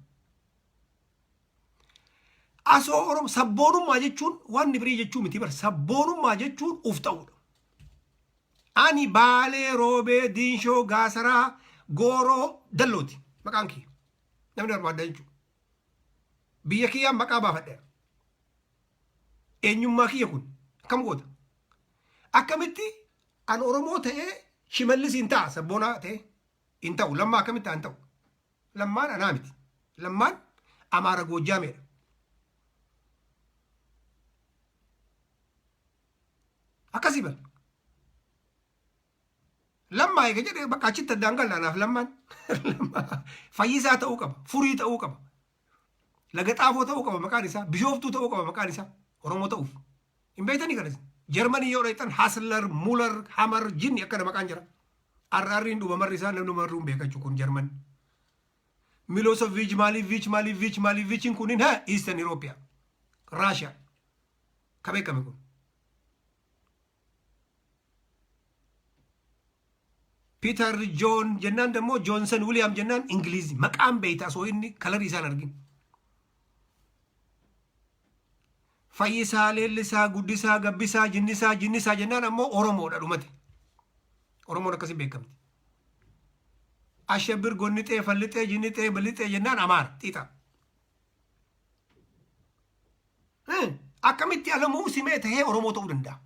Asoo Oromoo sabboonummaa jechuun waan birii jechuu miti bar. Sabboonummaa jechuun uf ta'uudha. Ani Baalee, Roobee, Diinshoo, Gaasaraa, Gooroo, Dallooti. Maqaan kiyya. Namni barbaadda jechuudha. Biyya kiyyaan maqaa baafadhe. Eenyummaa kiyya kun akkam goota? Akkamitti an Oromoo ta'ee Shimallis hin ta'a, sabboonaa ta'e hin ta'u? Lammaa akkamitti hin ta'u? Lammaan anaa miti. Lammaan Amaara Goojjaameedha. Akkasii bara. Lammaa eega jedhee bakka achitti addaan galla anaaf Lammaan. Fayyisaa ta'uu qaba. Furii ta'uu qaba. Laga Xaafoo ta'uu qaba maqaan isaa. Bishooftuu ta'uu qaba maqaan isaa. Oromoo ta'uuf. Hin beektanii kanas. Jarmanii yoo dhaqxan Hasler, Muller, Hamar, Jinni akkana maqaan jira. Arraarriin dhuma marri isaa namni marruu hin beekachu kun Jarman. Milosevic, Maaliivic, Maaliivic, Maaliivicin kunin ha Eastern Europe. Russia. Ka beekame kun. Peter John jennaan ደግሞ Johnson William jennaan Ingiliizi maqaan beeyta osoo inni kalarii isaan argin. Fayyisaa, Leellisaa, Guddisaa, Gabbisaa, Jinnisaa, Jinnisaa jennaan ammoo Oromoodha dhumate. Oromoon akkasii beekamti. Ashabir, Gonnixee, Fallixee, Jinnixee, Bilixee jennaan Amaara xiixa. Akkamitti Alamuu Simee tahee Oromoo ta'uu danda'a?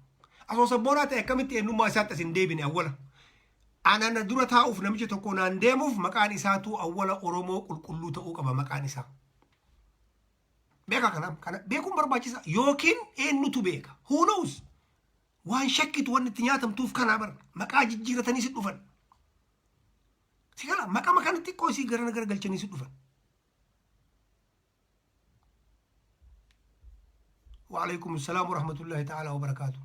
Asoo sabboonaa ta'e akkamitti eenyummaa isaatti as hin deebine awwala? Anana dura taa'uuf namichi tokko naan deemuuf maqaan isaatuu awwala Oromoo qulqulluu ta'uu qaba maqaan isaa. Beekaa kana kana beekuun barbaachisa yookiin eenyutu beeka? Who knows? Waan shakkitu wanni itti nyaatamtuuf kanaa bara maqaa jijjiiratanii si dhufan. Si kala maqama kana xiqqoo isii gara gara galchanii si dhufan. وعليكم السلام ورحمة الله تعالى وبركاته.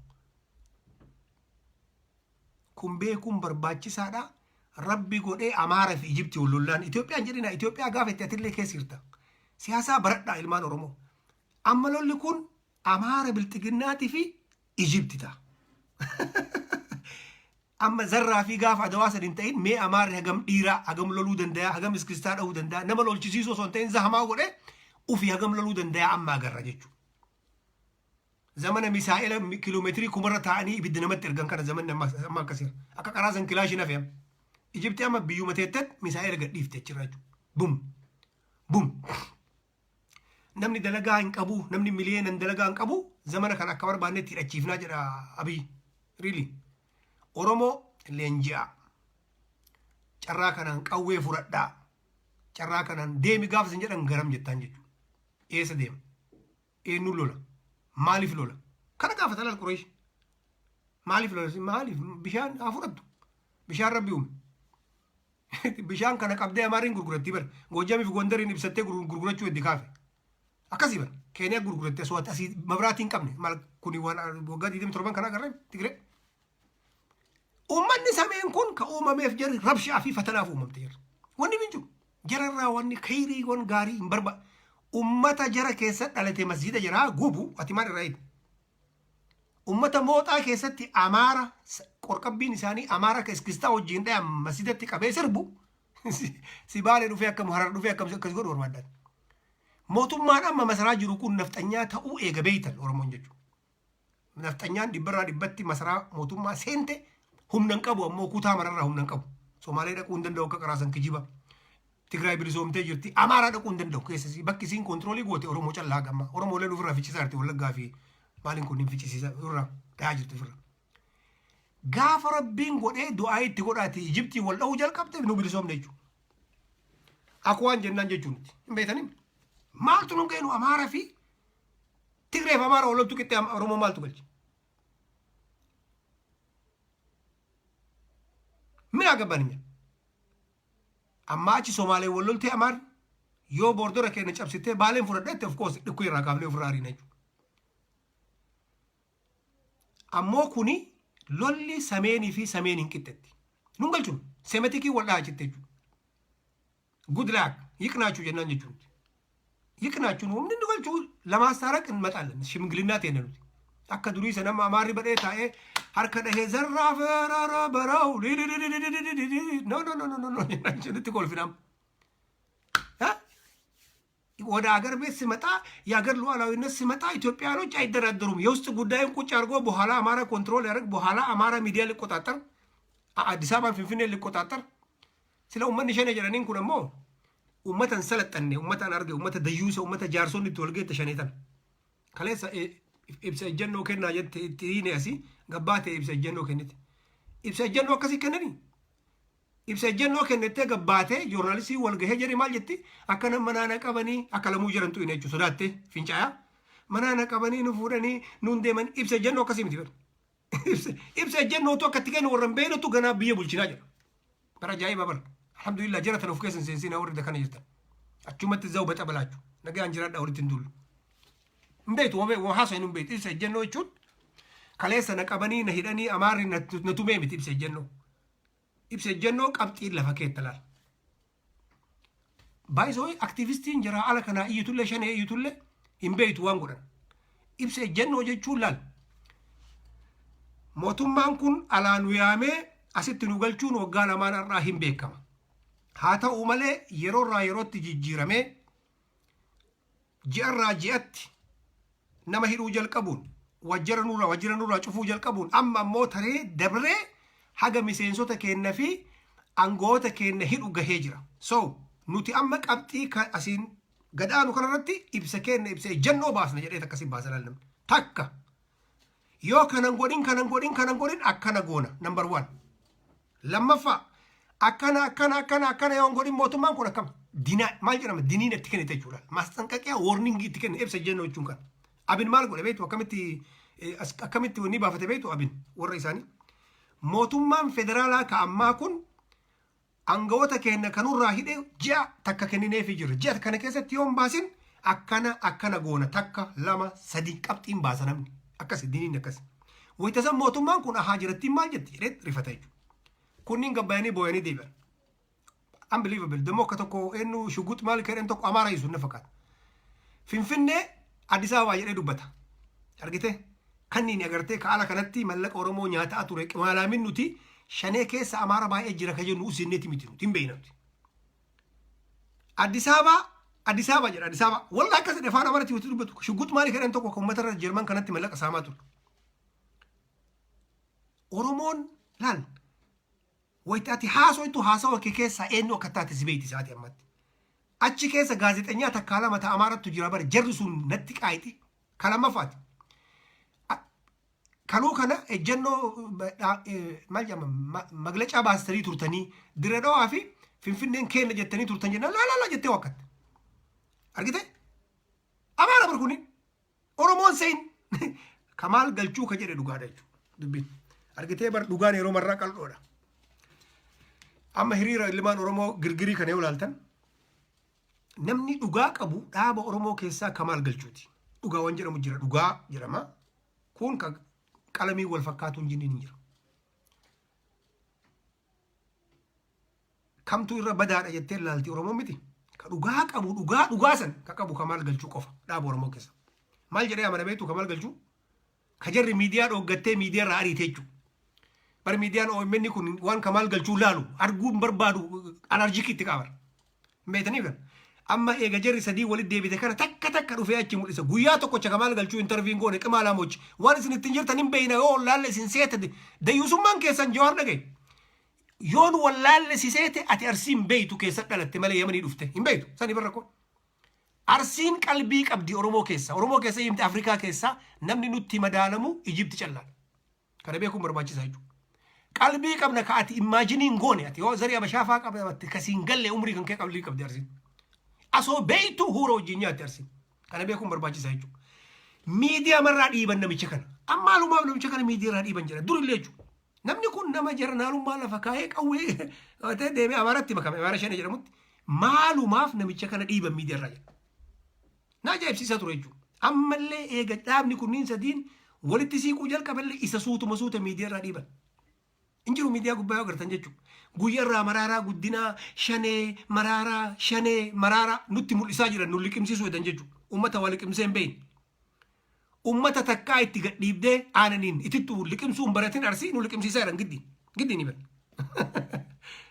Kun beekuun barbaachisaadha. Rabbi godhee Amaara fi Ijiptii wal lollaan Itoophiyaan jedhina, Itoophiyaa gaafa itti atillee keessa jirta. Siyaasaa baradhaa ilmaan Oromoo. Amma lolli kun Amaara bilxiginnaatii fi Ijipti ta'a. Amma zarraa fi gaafa Adawaa sadi hin ta'in, mee Amaarri hagam dhiiraa, hagam loluu danda'a, hagam iskistaa dhahuu danda'a, nama lolchisiisuu osoo hin ta'in zahamaa godhee ofii hagam loluu danda'a amma agarra jechuudha. Zamana misaa'ela kiiloomeetirii kumarra taa'anii ibidda namatti ergan kana zamanni amma amma akkasiira. Akka qaraa san kilaashiin hafe amma. Ijipti amma biyyuma teettet misaa'ela gadhiifte achirraa jechuudha. Bum! Bum! Namni dalagaa hin qabu, namni miliyeenan dalagaa hin qabu, zamana kana akka barbaannetti hidhachiifnaa jedha Abiy. Really. Oromoo leenji'aa. Carraa kanaan qawwee fudhadhaa. Carraa kanaan deemi gaafa isin jedhan garam jettaan jechuudha. Eessa deema? Eenyu lola? Maaliif lola? Kana gaafata laal Qureesh. Maaliif lola? Maaliif bishaan haa fudhattu? Bishaan Rabbi uume. Bishaan kana qabdee Amaariin gurguratti bar. Goojjamiif Gondariin ibsattee gurgurachuu heddi kaafe. Akkasii bar. Keeniyaa gurguratte osoo asii mabraatii hin qabne. Maal kuni waan waggaa 27 kana agarree Tigree. Uummanni sameen kun ka uumameef jarri rabshaa fi fatanaaf uumamte jarri. Wanni hin jiru. Jararraa wanni kheyrii wan gaarii hin barba. Ummata jara keessa dhalate masjida jaraa gubu ati maal irraa eegdu? Ummata Mooxaa keessatti Amaara qorqabbiin isaanii Amaara akka iskistaa wajjin dhayan masjidatti qabee sirbu si Baalee dhufee akkam Harar dhufee akkam akkas godhu barbaadan. Mootummaan amma masaraa jiru kun nafxanyaa ta'uu eega beeytan Oromoon jechuudha. Nafxanyaan dhibbarraa dhibbatti masaraa mootummaa seente humna hin qabu, ammoo kutaa mararraa humna hin qabu. Somaalee dhaquu hin danda'u akka qaraasan kijiba. Tigraay bilisoomtee jirti. Amaaraa dhaquu hin danda'u. Keessa bakki isiin control goote Oromoo callaa gamma. Oromooleen ofirraa ficcisaa jirti, Wallaggaa fi maaliin kun hin ficcisiisa, ofirraa dhahaa jirti ofirraa. Gaafa Rabbiin godhee du'aa itti godhaati Ijiptii wal dha'uu jalqabde nu bilisoomne jechuudha. Akwaan jennaan jechuun hin beekanii. Maaltu nu geenu Amaaraa fi Tigreef Amaara wal loltu qixxee Oromoo maaltu galche? Min agabbaninya. Amma achi Somaalee wal loltee Amaarri yoo bordora keenya cabsitee Baaleen fudhadhette, of course dhikkoo irraa kaafnee ofirraa ariina jechuudha. Ammoo kuni lolli sameenii fi sameen hin qixxetti. Nun galchuun Semitic wal dhahaa jette jechuudha. Good luck, ይቅናችሁ jennaan jechuudha. ይቅናችሁ ነው humni nu galchuu ለማስታረቅ እንመጣለን። ሽምግልና ta'e nuti. Akka durii sana amma Amaarri badhee taa'ee harka dhahee zarraa feerara baraa'u no no no no no no nutti kolfinam. ወደ አገር ቤት ሲመጣ የአገር ሉዓላዊነት ሲመጣ ኢትዮጵያኖች አይደራደሩም። የውስጥ ጉዳይን ቁጭ አድርጎ በኋላ አማራ control ያደርግ፣ በኋላ አማራ ሚዲያ ሊቆጣጠር፣ አዲስ አበባን ፊንፊኔ ሊቆጣጠር ስለ uummanni Shanee jedhaniin kun ammoo uummata hin salaxanne, uummata hin arge, uummata dayyuusa, uummata jaarsonni itti walgeette Shanee tan. Kaleessa ibsa ejjennoo kennaa jette itti hiine asii gabbaa ta'e ibsa ejjennoo kennite. Ibsa ejjennoo akkasii kennanii? Ibsa ejjennoo kennettee gabbaatee joornaalistii wal gahee jedhe maal jetti? Akka nama manaana qabanii akka lamuu jedhantu hin jechuudha, sodaattee fincaayaa. Manaana qabanii nu fuudhanii nuun deeman, ibsa ejjennoo akkasii miti bara. Ibsa ejjennootu akka itti kennu warra hin beeknetu ganaa biyya bulchinaa jedha. Bara ajaa'iba bara. Alhamdulillah, jara tana of keessa hin seensinaa warri kana jirtan. Achumatti zawu baxa balaachu. Nagaan jiraadhaa, walitti hin duullu. Hin beektu, waan haasa'in hin beektu. Ibsa ejjennoo jechuun kaleessa na qabanii na hidhanii Amaarri na tumee miti ibsa ejjennoo. Ibsa ejjennoo qabxiin lafa keetta laal. Baay'isoo aktiivistiin jira ala kanaa iyyitullee Shanee iyyitullee hin beektu waan godhan. Ibsa ejjennoo jechuun laal. Mootummaan kun alaa nu yaamee asitti nu galchuun waggaa lamaan har'aa hin beekama. Haa ta'u malee yeroorraa yerootti jijjiiramee ji'arraa ji'atti nama hidhuu jalqabuun, waajjira nurraa cufuu jalqabuun, amma ammoo taree dabree haga miseensota keenya fi aangoota keenya hidhu gahee jira. So nuti amma qabxii asiin gadaanu kanarratti ibsa keenya, ibsa ejjennoo baasna jedhee akkasii baasa namni. Takka yoo kanan godhin, kanan godhin, kanan godhin, akkana goona, number one. Lammaffaa akkana akkana akkana akkana yoo hin godhin mootummaan kun akkam dinaa maal jedhama, diniin itti kennite jechuudha. ማስጠንቀቂያ, warning itti kenne ibsa ejjennoo jechuun kana. Abin maal godhe beektu? Akkamitti wanni baafate beektu Abin warra isaanii? Mootummaan federaalaa ka ammaa kun aangawoota keenya kanurraa hidhe ji'a takka kennineefii jira. Ji'a kana keessatti yoo hin baasin akkana akkana goona, takka, lama, sadi qabxiin baasa namni. Akkasi diniin akkasi. Wayitasan mootummaan kun ahaa jirattiin maal jetti jedhee rifata jechuudha. Kunniin gabbayanii booyanii deebi'an. Unbelievable. Dammoo akka tokko eenyu shugux maal jedhan tokko Amaara hiisu na fakkaata. Finfinnee Addis Ababaa jedhee dubbata. Argite? Kanniin agartee ka ala kanatti mallaqa Oromoo nyaataa ture qimaalaamin nuti Shanee keessa Amaara baay'ee jira ka jennu usinneeti miti, nuti hin beekna nuti. Addis Ababaa Addis Ababaa jedha, Addis Ababaa. Wallah akkas jedhe afaan Amaaraatti wanti dubbatu. Shugux maal jedhan tokko kan uummata irra Jarman kanatti mallaqa saamaa ture. Oromoon laal, wayita ati haasoytu haasawa kee keessaa eenyu akka taate si beeyti isaati ammatti. Achi keessa gaazexeenyaa takkaa lama ta Amaarattu jira bara, jarri sun natti qaayixi. Ka lammaffaati. Kanuu kana ejjennoo maal jedhama maglacaa baastanii turtanii Dirree Dhawaa fi Finfinneen keenya jettanii turtan jennaan laa laa laa jettee wakkatte. Argite? Amaara bar kuni. Oromoon seen kamaal galchuu ka jedhe dhugaadha jechuudha. Dubbiin. Argitee bar, dhugaan yeroo marraa qal'oodha. Amma hiriira ilmaan Oromoo girgirii kana yoo ilaaltan, namni dhugaa qabu dhaaba Oromoo keessaa Kamaal Galchuuti. Dhugaa waan jedhamu jira, dhugaa jedhama. Kun kan qalamii wal fakkaatuun jinniin hin jira. Kamtu irra badaadha jettee ilaalti Oromoo miti. Ka dhugaa qabu, dhugaa dhugaa san ka qabu Kamaal Galchuu qofa dhaaba Oromoo keessa. Maal jedhee amana beektu Kamaal Galchuu? Ka jarri miidiyaa dhooggattee miidiyaa irraa ariite jechuudha. Bar miidiyaan OMN kun waan Kamaal Galchuu laalu arguu hin barbaadu, allergic itti qaba. Hin beektanii kan. Amma eega jarri sadii walitti deebite kana takka takka dhufee achi mul'isa. Guyyaa tokkocha Kamaal Galchuu interview goone qimaa laamochi. Waan isin ittiin jirtan hin beekna, yoo wallaalle isin seete dayyuusummaan keessan Jawaar dhagaye. Yoon wallaalle si seete, ati Arsii hin beektu, keessa dhalatte malee Yamanii dhufte hin beektu. Sani barra kun. Arsiin qalbii qabdi Oromoo keessa. Oromoo keessa himte, Afrikaa keessa namni nutti madaalamu Ijipti callaadha. Kana beekuun barbaachisaa jechuudha. Qalbii qabna ka ati imagine hin goone, ati yoo zarii Abashaa faa qabatte kasiin galle umrii kan kee qalbii qabdi Arsiin. Asoo beektu huura wajjin nyaatti Arsiin. Kana beekuun barbaachisaa jechuudha. Miidiyaa marraa dhiiban namicha kana. Amma maalumaaf namicha kana miidiyaa irraa dhiiban jedha durillee jechuudha. Namni kun nama jaranaalummaa lafa kaa'ee qawwee qabatee deemee Amaaratti makame, Amaara Shane jedhamutti, maalumaaf namicha kana dhiiban miidiyaa irraa jedha. Na ajaa'ibsiisaa ture jechuudha. Ammallee eega dhaabni kunniin sadiin walitti siiquu jalqaballee isa suutuma suuta miidiyaa irraa dhiiban. Hin jiru miidiyaa gubbaa yoo agartan jechuudha. Guyyaa irraa Maraaraa Guddinaa, Shanee, Maraaraa, Shanee, Maraaraa nutti mul'isaa jiran, nu liqimsiisuu jedhan jechuudha. Uummata waa liqimsee hin beekne. Uummata takkaa itti gadhiibdee aananiin itittuu liqimsuu hin baratin Arsii nu liqimsiisaa jiran giddiin. Giddiin himan.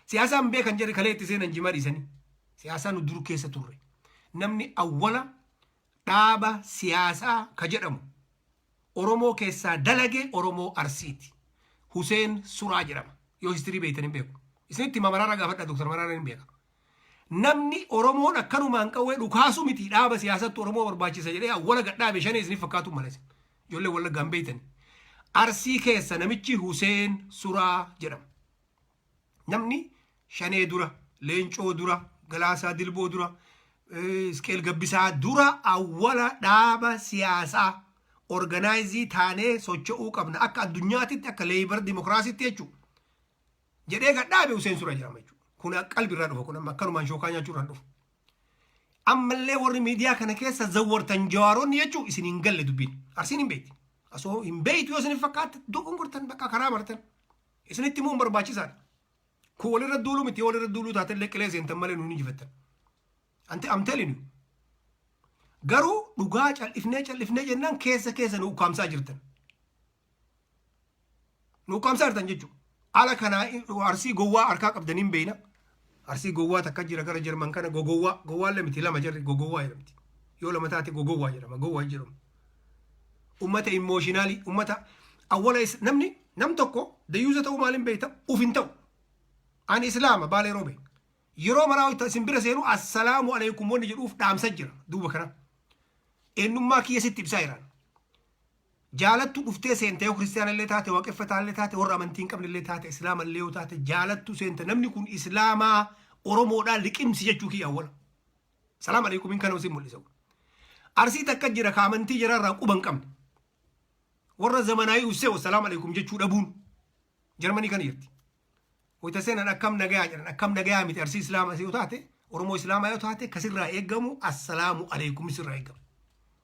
Siyaasaan beekan jedhe kalee itti seenan jimaa dhiisanii. Siyaasaa nu dur keessa turre. Namni awwala dhaaba siyaasaa ka jedhamu Oromoo keessaa dalage Oromoo Arsiiti. Huseen Suraa jedhama. Yoo history beektan hin beeku. Isinitti hima, Maraaraa gaafadha, Dr. Maraaraan hin beeka. Namni Oromoon akkanumaan qawwee dhukaasu miti, dhaaba siyaasatti Oromoo barbaachisa jedhee awwala gadhaabe Shanee isiniif fakkaatu mala isin. Ijoollee Wallaggaa hin beektani. Arsii keessa namichi Huseen Suraa jedhama. Namni Shanee dura, Leencoo dura, Galaasaa Dilboo dura, Isqeel Gabbisaa dura awwala dhaaba siyaasaa organize taanee socho'uu qabna akka addunyaatitti, akka labor dimokiraasiitti jechuudha. Jedhee gadhaabe Huseen Suraa jedhama jechuudha. Kun qalbi irraa dhufa, kun amma akkanumaan shookaa nyaachuu irraa dhufa. Ammallee warri miidiyaa kana keessa zawwartan Jawaaronni jechuun isin hin galle dubbiin. Arsiin hin beekti. Asoo hin beektu yoo isin fakkaatte dogongortan, bakka karaa martan. Isinitti himuun barbaachisaadha. Kun walirra duuluu miti, walirra duuluu taatellee qilee seentan malee nuun injifattan. Anti I'm telling you. Garuu dhugaa cal'ifnee cal'ifnee jennaan keessa keessa nu ukkaamsaa jirtan. Nu ukkaamsaa jirtan jechuudha. Ala kanaa Arsii gowwaa harkaa qabdanii hin beekna. Arsii gowwaa takka jira gara Jarman kana, gogowwaa. Gowwaallee miti, lama jarri gogowwaa jedhamti. Yoo lama taate gogowwaa jedhama. Gowwaa jedhamu. Ummata emotional, ummata awwala namni nam tokko dayyuusa ta'uu maaliin beekta? Uf hin ta'u. Ani Islaama Baalee Roobe. Yeroo maraa isin bira seenu assalaamu alaikum wanni jedhuuf dhaamsa jira duuba kana. Eenyummaa kiyya sitti ibsaa jiraan. Jaalattu dhuftee seente, yoo kiristiyaana illee taate, waaqeffataa illee taate, warra amantii hin qabne illee taate, Islaama illee yoo taate, jaalattu seente, namni kun Islaamaa Oromoodhaa liqimsi jechuu kiyya awwala. Salaam aleekumiin kana isin mul'isa. Arsii takka jira ka amantii jaraarraa quba hin qabne. Warra zamanaayii ussee salaam aleekum jechuu dhabuun Jarmanii kana jirti. Wayita seenan akkam nagayaa jedhan, akkam nagayaa miti. Arsii Islaama yoo taate, Oromoo Islaamaa yoo taate, kasirraa eeggamu assalaamu aleekum sirraa eeggama.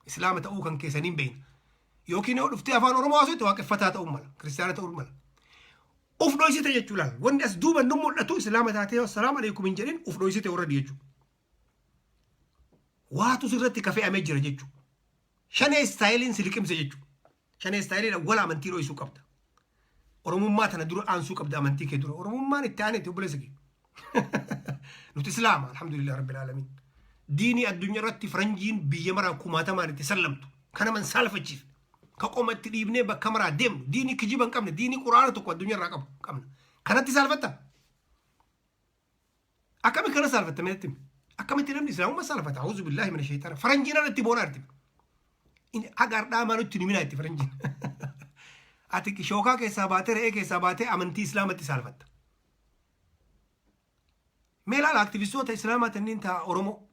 Islaama ta'uu kan keessanii hin beekna. Yookiin yoo dhuftee afaan Oromoo haasofte waaqeffataa ta'uu mala, kiristaana ta'uu mala. Uf dhoysite jechuu laal. Wanni as duuba nu mul'atu Islaama taatee assalaamu aleekum hin jedhin, uf dhoysite warra jechuudha. Waatu sirratti ka fe'amee jira jechuudha. Shanee styleiin si liqimse jechuudha. Shanee styleiin awwala amantii dhoysuu qabda. Oromummaa tana dura aansuu qabda amantii kee dura. Oromummaan itti aaneeti, obboleessa kee. Nuti Islaama, alhamdulillah rabbil aalamiin. Diinii addunyaa irratti faranjiin biyya maraa kumaatamaan itti sallamtu. Kana man saalfachiif. Ka qoma itti dhiibnee bakka maraa deemnu. Diinii kijiba hin qabne. Diinii quraana tokko addunyaa irraa qabu qabna. Kanatti saalfatta? Akkami kana saalfatta meetti? Akkamitti namni Islaamummaa saalfata? Auzu billaahi mina shaytaana. Faranjiin irra itti boonaa jirti. Haga har'aa maa nutti himinaa itti faranjiin. Ati shookaa keessaa baatee, re'ee keessaa baatee amantii Islaamatti saalfatta. Mee ilaala aktivistoota Islaamaa tanniin ta'a Oromoo.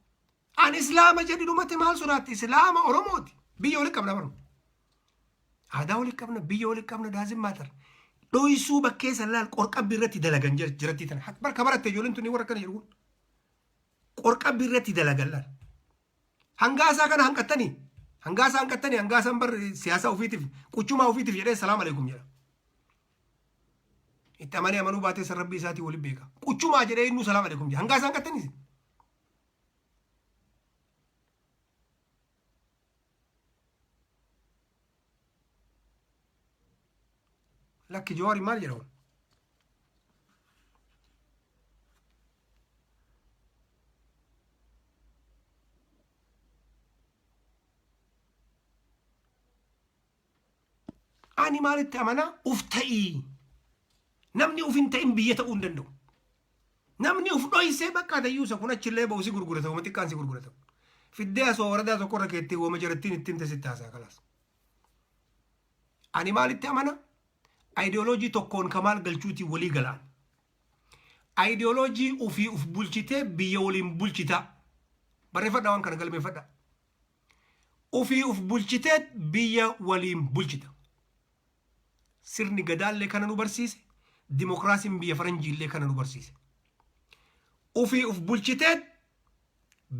Ani Islaama jedhi dhumate, maal sodaatti? Islaama Oromooti. Biyya walitti qabna baru. Aadaa walitti qabna, biyya walitti qabna, doesn't matter. Dhoysuu bakkee san laal qorqabbi irratti dalagan jiratti tana. Barka baratte ijoolleen tuni warra akkana jedhu kun. Qorqabbi irratti dalagan laal. Hangaasaa kana hanqattanii hangaasaa hanqattanii hangaasaan bar siyaasa ofiitiif quchumaa ofiitiif jedhee salaam aleekum jedha. Itti amanee amanuu baatee san rabbii isaatii waliin beeka. Quchumaa jedhee innuu salaam aleekum jedha. Hangaasaa hanqattanii isin. Lakki Jawaari maal jedha kun? Ani maalitti amanaa? Uf ta'ii. Namni uf hin ta'in biyya ta'uu hin danda'u. Namni uf dhoysee bakka dayyuusa kun achillee ba'u si gurgurata wama xiqqaan si gurgurata. Fiddee asoo waradaa tokko irra keettee wama jarattiin itti himte sitti haasaa kalaas. Ani maalitti amana? Ayidiyooloojii tokkoon kamaal galchuutiin walii galaan. Ayidiyooloojii ufii uf bulchitee biyya waliin bulchitaa. Barreeffadhaa waan kana galmeeffadhaa. Ufii uf bulchitee biyya waliin bulchita. Sirni gadaallee kana nu barsiise, dimokiraasiin biyya faranjiillee kana nu barsiise. Ufii uf bulchitee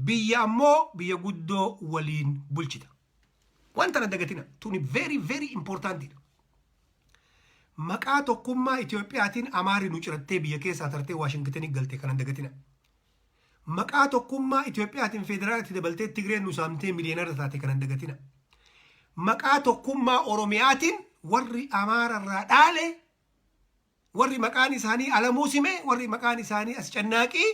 biyya ammoo biyya guddoo waliin bulchita. Wanta na dagatina tuni very very important dha. Maqaa tokkummaa Itoophiyaatiin Amaarri nu cirattee biyya keessaa tartee Waashingitenii galte kana dagatina. Maqaa tokkummaa Itoophiyaatiin federaalatti dabaltee Tigreen nu saamtee miliyeenarra taate kana dagatina. Maqaa tokkummaa Oromiyaatiin warri Amaararraa dhaale warri maqaan isaanii Alamuu Simee warri maqaan isaanii Ascannaaqii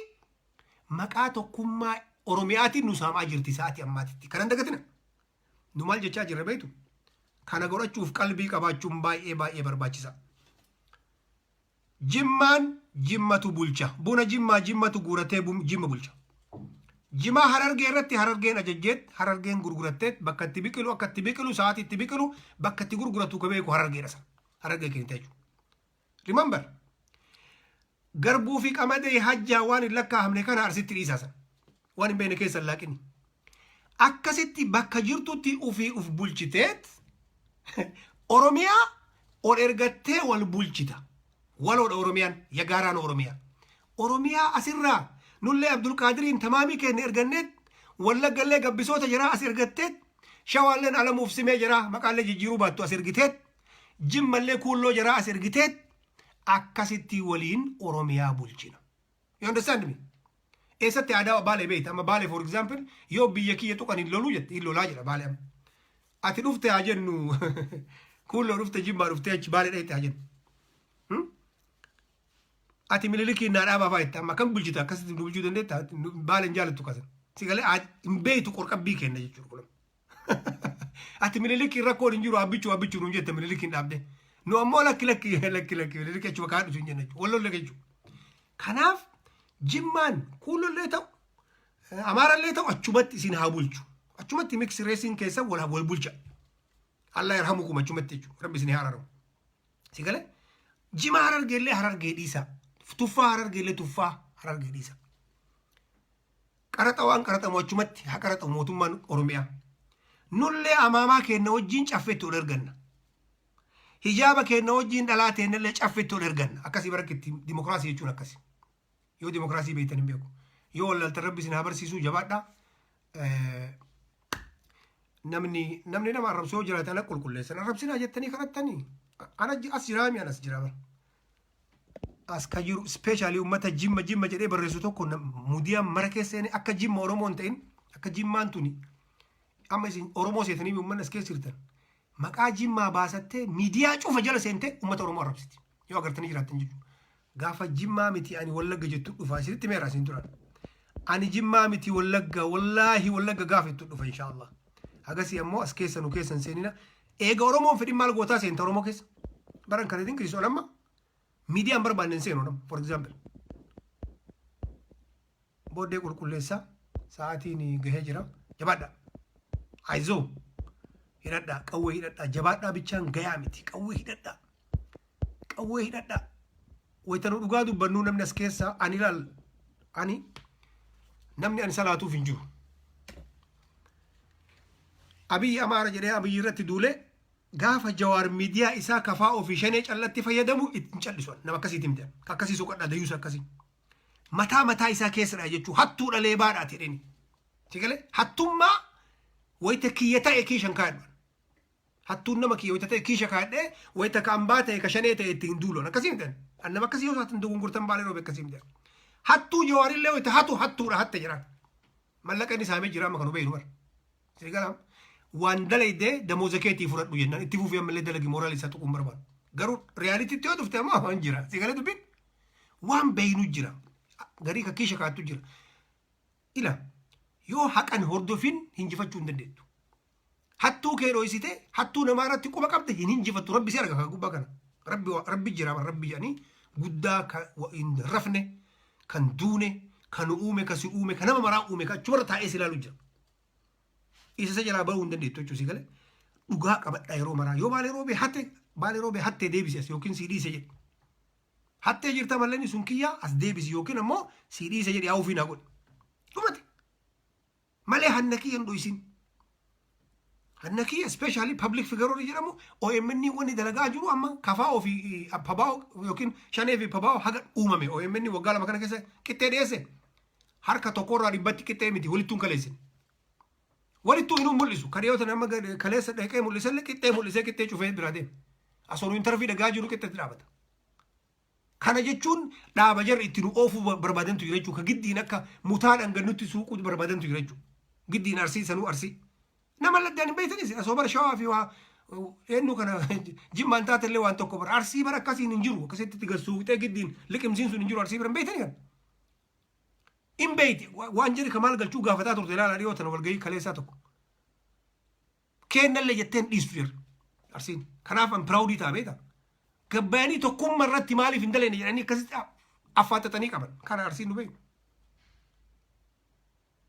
maqaa tokkummaa Oromiyaatiin nu saamaa jirti sa'aatii ammaatitti. Kana dagatina. Nu maal jechaa jirra beektu? Kana godhachuuf qalbii qabaachuun baay'ee baay'ee barbaachisa. Jimmaan jimmatu bulcha. Buna jimmaa jimmatu guuratee jimma bulcha. Jimaa harargee irratti harargeen ajajjeet harargeen gurguratteet bakka itti biqilu akka itti biqilu sa'aatii itti biqilu bakka itti gurguratu ka beeku harargeedha sana. Harargee keenya jechuudha. Remember garbuu fi qamadee hajjaa waan hin lakkaa'amne kana arsitti dhiisaa sana. Waan hin beekne keessa hin laaqini. Akkasitti bakka jirtutti ufii uf bulchiteet Oromiyaa ol ergattee wal bulchita. Waloodha Oromiyaan, yagaaraan Oromiyaa. Oromiyaa asirraa nullee Abdulqaadiriin tamaamii keenya erganneet Wallaggallee gabbisoota jiraa as ergatteet Shawaalleen Alamuuf Simee jiraa maqaallee jijjiiruu baattu as ergiteet Jimmallee Kuulloo jiraa as ergiteet akkasitti waliin Oromiyaa bulchina. You understand me? Eessatti aadaa Baalee beekta? Amma Baalee for example yoo biyya kiyya tuqan hin loluu jette hin lolaa jedha Baalee amma. Ati dhufte haa jennu kuulloo dhufte jimmaa dhuftee achi Baalee dhayte haa jennu. Ati Minilikiin naa dhaabaa fa'aa jette amma akkam bulchita akkasitti nu bulchuu dandeetta Baaleen jaalattu kasan. Si galee hin beektu qorqabbii kenna jechuudha kun. Ati Minilikiin rakkoon hin jiru abbichuu abbichuu nuun jette Minilikiin dhaabde. Nu ammoo lakki lakki lakki lakki Miniliki achuma kaadhu siin jenna jechuudha. Wal lolle jechuudha. Kanaaf Jimmaan kuulollee ta'u Amaarallee ta'u achumatti isin haa bulchu. Achumatti mix reesiin keessa wal wal bulcha. Allah yarhamukum achumatti jechuudha. Rabbi isin haa araaramu. Si galee Jimaa harargeellee harargee dhiisa. Tuffaa harargeellee tuffaa harargee dhiisa. Qaraxa waan qaraxamu achumatti haa qaraxamu mootummaan Oromiyaa. Nullee amaamaa keenna wajjin caffeetti ol erganna. Hijaaba keenna wajjin dhalaa teennallee caffeetti ol erganna. Akkasii barakkitti dimokiraasii jechuun akkasi. Yoo dimokiraasii beektan hin beeku. Yoo wallaaltan rabbi isin haa barsiisuu jabaadhaa. Namni namni nama arrabsu yoo jiraate ana qulqulleessan arrabsinaa jettanii kadhattanii. Ana as jiraa mi anas jiraa bara. As ka jiru ispeeshaalii uummata jimma jimma jedhee barreessu tokko mudiyaa mara keessa seenee akka jimma Oromoo hin ta'in akka jimmaan tuni amma isin Oromoo seetanii uummanni as keessa jirtan maqaa jimmaa baasattee miidiyaa cufa jala seentee uummata Oromoo arrabsiti yoo agartanii jiraattan jechuudha. Gaafa jimmaa miti ani wallagga jettu dhufa isinitti meera isin turan. Ani jimmaa miti wallagga wallaahi wallagga gaafa jettu dhufa inshaallah. Hagasii ammoo as keessa nu keessa hin seenina. Eega Oromoon fedhin maal gootaa seenta Oromoo keessa? Baran kana dinqisiisu amma miidiyaan barbaanne hin seenu nama for example. Booddee qulqulleessaa sa'aatiin gahee jira. Jabaadhaa. Ayizoo hidhadhaa qawwee hidhadhaa jabaadhaa bichaan gayaa miti qawwee hidhadhaa. Qawwee hidhadhaa. Wayita nu dhugaa dubbannuu namni as keessaa ani ilaal ani namni ani salaatuuf hin jiru. Abiyyi Amaara jedhee Abiyyi irratti duulee Gaafa Jawaar miidiyaa isaa kafaa ofii shanee callatti fayyadamu ittiin callisu, nama akkasiitti miti. Akkasii soqadhaa, dayyuusa akkasii. Mataa mataa isaa keessadha jechuu, hattuudha, leebaadha jedheni. Si galee, hattummaa wayita kiyya ta'e kiishan kaa'edha. Hattuun nama kiyya wayita ta'e kiisha kaa'edhee, wayita ka ambaa ta'e, ka shanee ta'e ittiin duuloon akkasii miti. An nama akkasii yoo isaatiin dogongortan Baalee Roobe akkasii miti. Hattuu Jawaarillee wayita hatu hattuudha, hatte jedhaan. Mallaqa inni saamee jira amma kan hubeenu bara. Si galaa, waan dalaydee damooza keetii fudhadhu jennaan itti fufii ammallee dalagi, moral isaa tuquun barbaadu. Garuu realitytti yoo dhufte ammoo waan jira. Si galee dubbiin waan beeynu jira. Garii ka kiisha kaattu jira. Ila, yoo haqan hordofin hinjifachuu hin dandeettu. Hattuu kee dhoysite hattuu namaa irratti quba qabde hin hinjifattu. Rabbi si arga kan gubbaa kana. Rabbi, Rabbi jira, Rabbi jedhanii guddaa ka hin rafne, kan duune, kan uume, ka si uume, ka nama maraa uume, ka achumarra taa'ee si ilaalu jira. Isa jalaa bahuu hin dandeettu jechuun si galee, dhugaa qabadha yeroo maraa. Yoo Baalee Roobee hatte, Baalee Roobee hattee deebisi as yookiin sii dhiise jedhe. Hattee jirta, malleen sun kiyyaa as deebisi yookiin ammoo sii dhiise jedhe, haa ofii naa godhe. Dhumate. Malee hanna kiyya hin dhoysin. Hanna kiyya, especially public figure jedhamu, OMN wanni dalagaa jiru amma kafaa ofii pabaa'o yookiin shanee fi pabaa'o haga uumame OMN waggaa 2 kana keessa qixxee dhiyeesse. Harka tokkorraa 100tti qixxee miti, walittuun kaleessin. Walittuu inuu mul'isu. Kan dhiyootan amma kaleessa dhaqee mul'isallee qixxee mul'isee qixxee cufee biraa deema. Asoo interview dhagaa jiru qixxeetti dhaabata. Kana jechuun dhaaba jarri itti nu oofuu barbaadantu jira jechuudha. Ka giddiin akka mutaadhaan gad nutti suuquu barbaadantu jira jechuudha. Giddiin Arsii sanuu Arsii. Nama laddaan hin beektanis osoo bara Shawaa fi waa eenyu kana Jimmaan taatellee waan tokko bara Arsii bara akkasiin hin jiru. Akkasitti itti gad suuqxee giddiin liqimsiin sun hin jiru Arsii bira, hin beektanii kana. Hin beeyti waan jarri kamaal galchuu gaafataa turte, ilaalaa dhiyoo tana walgahii kaleessaa tokko. Kennallee jetteen dhiistu jirra. Arsiin. Kanaaf an proud ta'a, beektaa. Gabbayanii tokkummaa irratti maaliif hin dalene jedhanii akkasitti affaaxaxanii qaban. Kana Arsiin nu beeknu.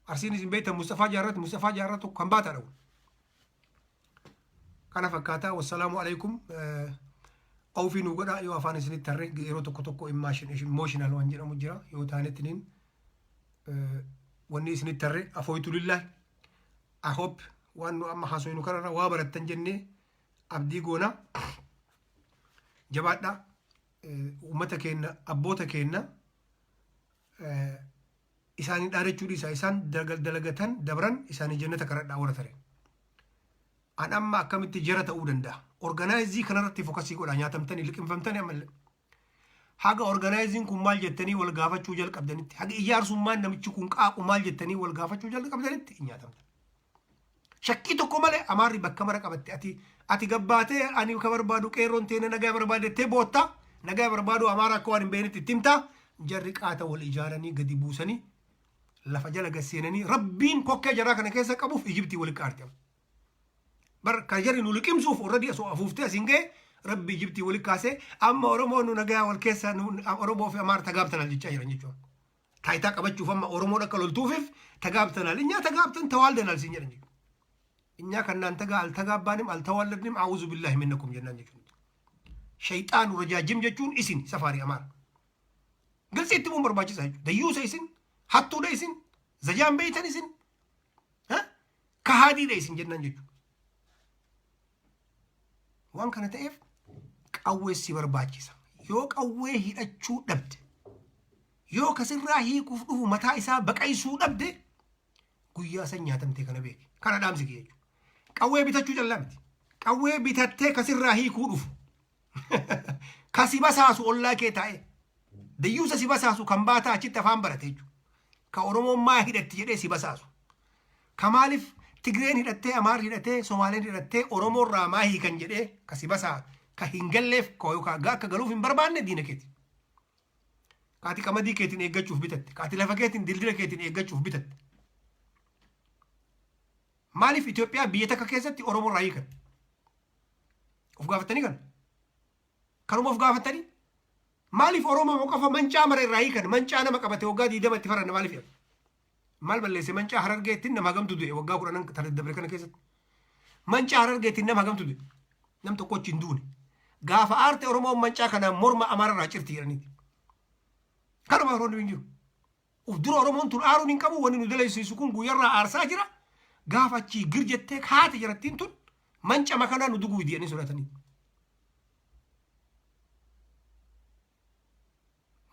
Arsiin isin beektan Mustafaa Jaarratti, Mustafaa Jaarraa tokko kan baataadha. Kana fakkaataa, wassalaamu alaikum. Awfii nu godhaa yoo afaan isinitti tarree, yeroo tokko tokko emotional waan jedhamu jira yoo taanettiniin wanni isinitti tarree, afooytu lillaahi. I hope waan nu amma haasofnu kanarra waa barattan jennee abdii goona. Jabaadhaa, uummata keenya, abboota keenya isaanii dhaadachuu dhiisa, isaan dalagatan dabran, isaanii jannata karadhaa warra tare. An amma akkamitti jara ta'uu danda'a? Organize kanarratti focus godhaa, nyaatamtanii liqimfamtanii ammallee. Haga organizeiin kun maal jettanii wal gaafachuu jalqabdanitti, haga ijaarsummaan namichi kun qaaqu maal jettanii wal gaafachuu jalqabdanitti hin nyaatamtan. Shakkii tokko malee Amaarri bakka mara qabatte. Ati gabbaatee ani ka barbaadu qeerroon teena nagaa barbaadettee bootta, nagaa barbaadu Amaara akka waan hin beeknetti itti himta, jarri qaata wal ijaaranii gadi buusanii lafa jala gad seenanii Rabbiin kokkee jaraa kana keessa qabuuf Ijibtii walitti qaarte. Bar kan jarri nu liqimsuuf already osoo afuuftee asiin ga'e, Rabbi Ijibtii walitti kaasee amma Oromoon nu nagaa wal keessa Oromoo fi Amaara tagaabtanal jechaa jiran jechuudha. Taayitaa qabachuuf amma Oromoon akka loltuufiif tagaabtanal እኛ ተጋብተን ተዋልደናል siin jedhan jechuudha. እኛ ከእናንተ ጋር አልተጋባንም፣ አልተዋለድንም፣ أعوذ بالله منكم jennaan jechuudha. Shayxaanu rajaajim jechuun isin safaarii Amaara. Gilsi itti bu'uun barbaachisaa jechuudha. Dayyuusa isin, hattuudha isin, zajaan beeytan isin, kahaadiidha isin jennaan jechuudha. Waan kana ta'eef qawwee si barbaachisa. Yoo qawwee hidhachuu dhabde, yoo kasirraa hiikuuf dhufu mataa isaa baqaysuu dhabde, guyyaa san nyaatamtee kana beeki. Kana dhaamsi kiyya jechuudha. Qawwee bitachuu callaa miti. Qawwee bitattee kasirraa hiikuu dhufu. Kasi basaasu ollaa kee taa'ee. Dayyuusa si basaasu kan baataa achitti afaan barate jechuudha. Ka Oromoon maa hidhatti jedhee si basaasu. Ka maaliif Tigreen hidhattee, Amaar hidhattee, Somaaleen hidhattee, Oromoorraa maa hiikan jedhee ka si basaa ka hin galleef ka yookaan akka galuuf hin barbaanne diina keeti. Kaati qamadii keetiin eeggachuuf bitatte. Kaati lafa keetiin, dildila keetiin eeggachuuf bitatte. Maaliif Itoophiyaa biyya takka keessatti Oromoorraa hiikan? Of gaafattanii kana? Kanuma of gaafattanii? Maaliif Oromoo qofa mancaa mara irraa hiikan? Mancaa nama qabate waggaa 20 itti faranna maaliif jedhan? Maal balleesse mancaa Harargeettiin nama hagamtu du'e waggaa 10 tare dabre kana keessatti? Mancaa Harargeettiin nama hagamtu du'e? Nam tokko achi hin duune. Gaafa aarte Oromoon mancaa kanaan morma Amaararraa cirti jedhaniiti. Kanuma Oromoon hin jiru. Uf dura Oromoon tun aaruun hin qabu, wanni nu dalaysiisu kun guyyarraa aarsaa jira. Gaafa achii gir jettee kaate jarattiin tun Manca makanaa nu duguu jedhanii sodaatanii.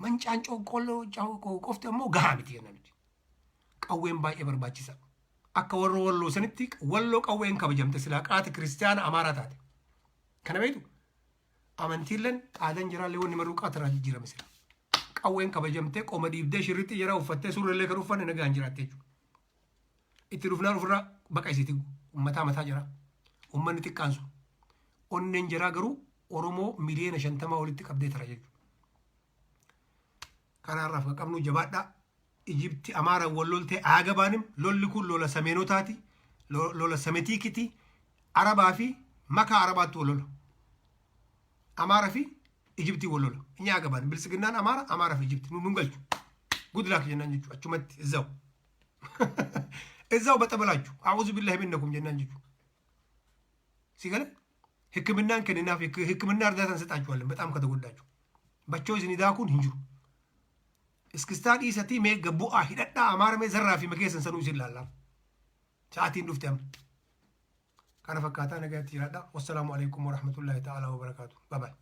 Mancaan coqqolloo qofti ammoo gahaa miti jenna nuti. Qawween baay'ee barbaachisa. Akka warra walloo sanitti walloo qawween kabajamte silaa qaata kiristiyaana amaaraa taate. Kana beektu amantiilleen aadaan jiraallee wanni maruu qaata irraa jijjiirame sila. Qawween kabajamtee qoma dhiibdee shirrixxii jara uffattee surreellee kan uffanne nagaan jiraatte jechuudha. Itti dhufnaan ofirraa baqa isiiti ummataa mataa jara. Ummanni xiqqaan sun. Onneen jaraa garuu Oromoo miliyoona 50 walitti qabdee tara jechuudha. Kanaarraaf kan qabnu jabaadhaa. Ijipti Amaaraan wal loltee aagabaanim lolli kun lola sameenotaati. Lola sametiikiti. Arabaa fi makaa Arabaatti wal lola. Amaara fi Ijiptii wal lola. Inni aagabaan bilisiginnaan Amaara Amaara fi Ijipti nu galchu. Good luck jennaan jechuudha achumatti izzaw. Izzaw baxabalaachu. A'uuzu billahi minnakum jennaan jechuudha. Si gala? ህክምናን ከንናፍ ህክምና እርዳታ እንሰጣችኋለን። በጣም ከተጎዳችሁ bachoo isin daakuun hin jiru. Iskistaa dhiisatii mee gabbu'aa hidhadhaa amaara mee zarraa fi makeessan sanuu isin laallaa. Sa'aatiin dhufte amma. Kana fakkaataa nagaatti jiraadha. Wassalaamu alaikum warahmatullahi ta'ala wabarakaatu. Bye bye.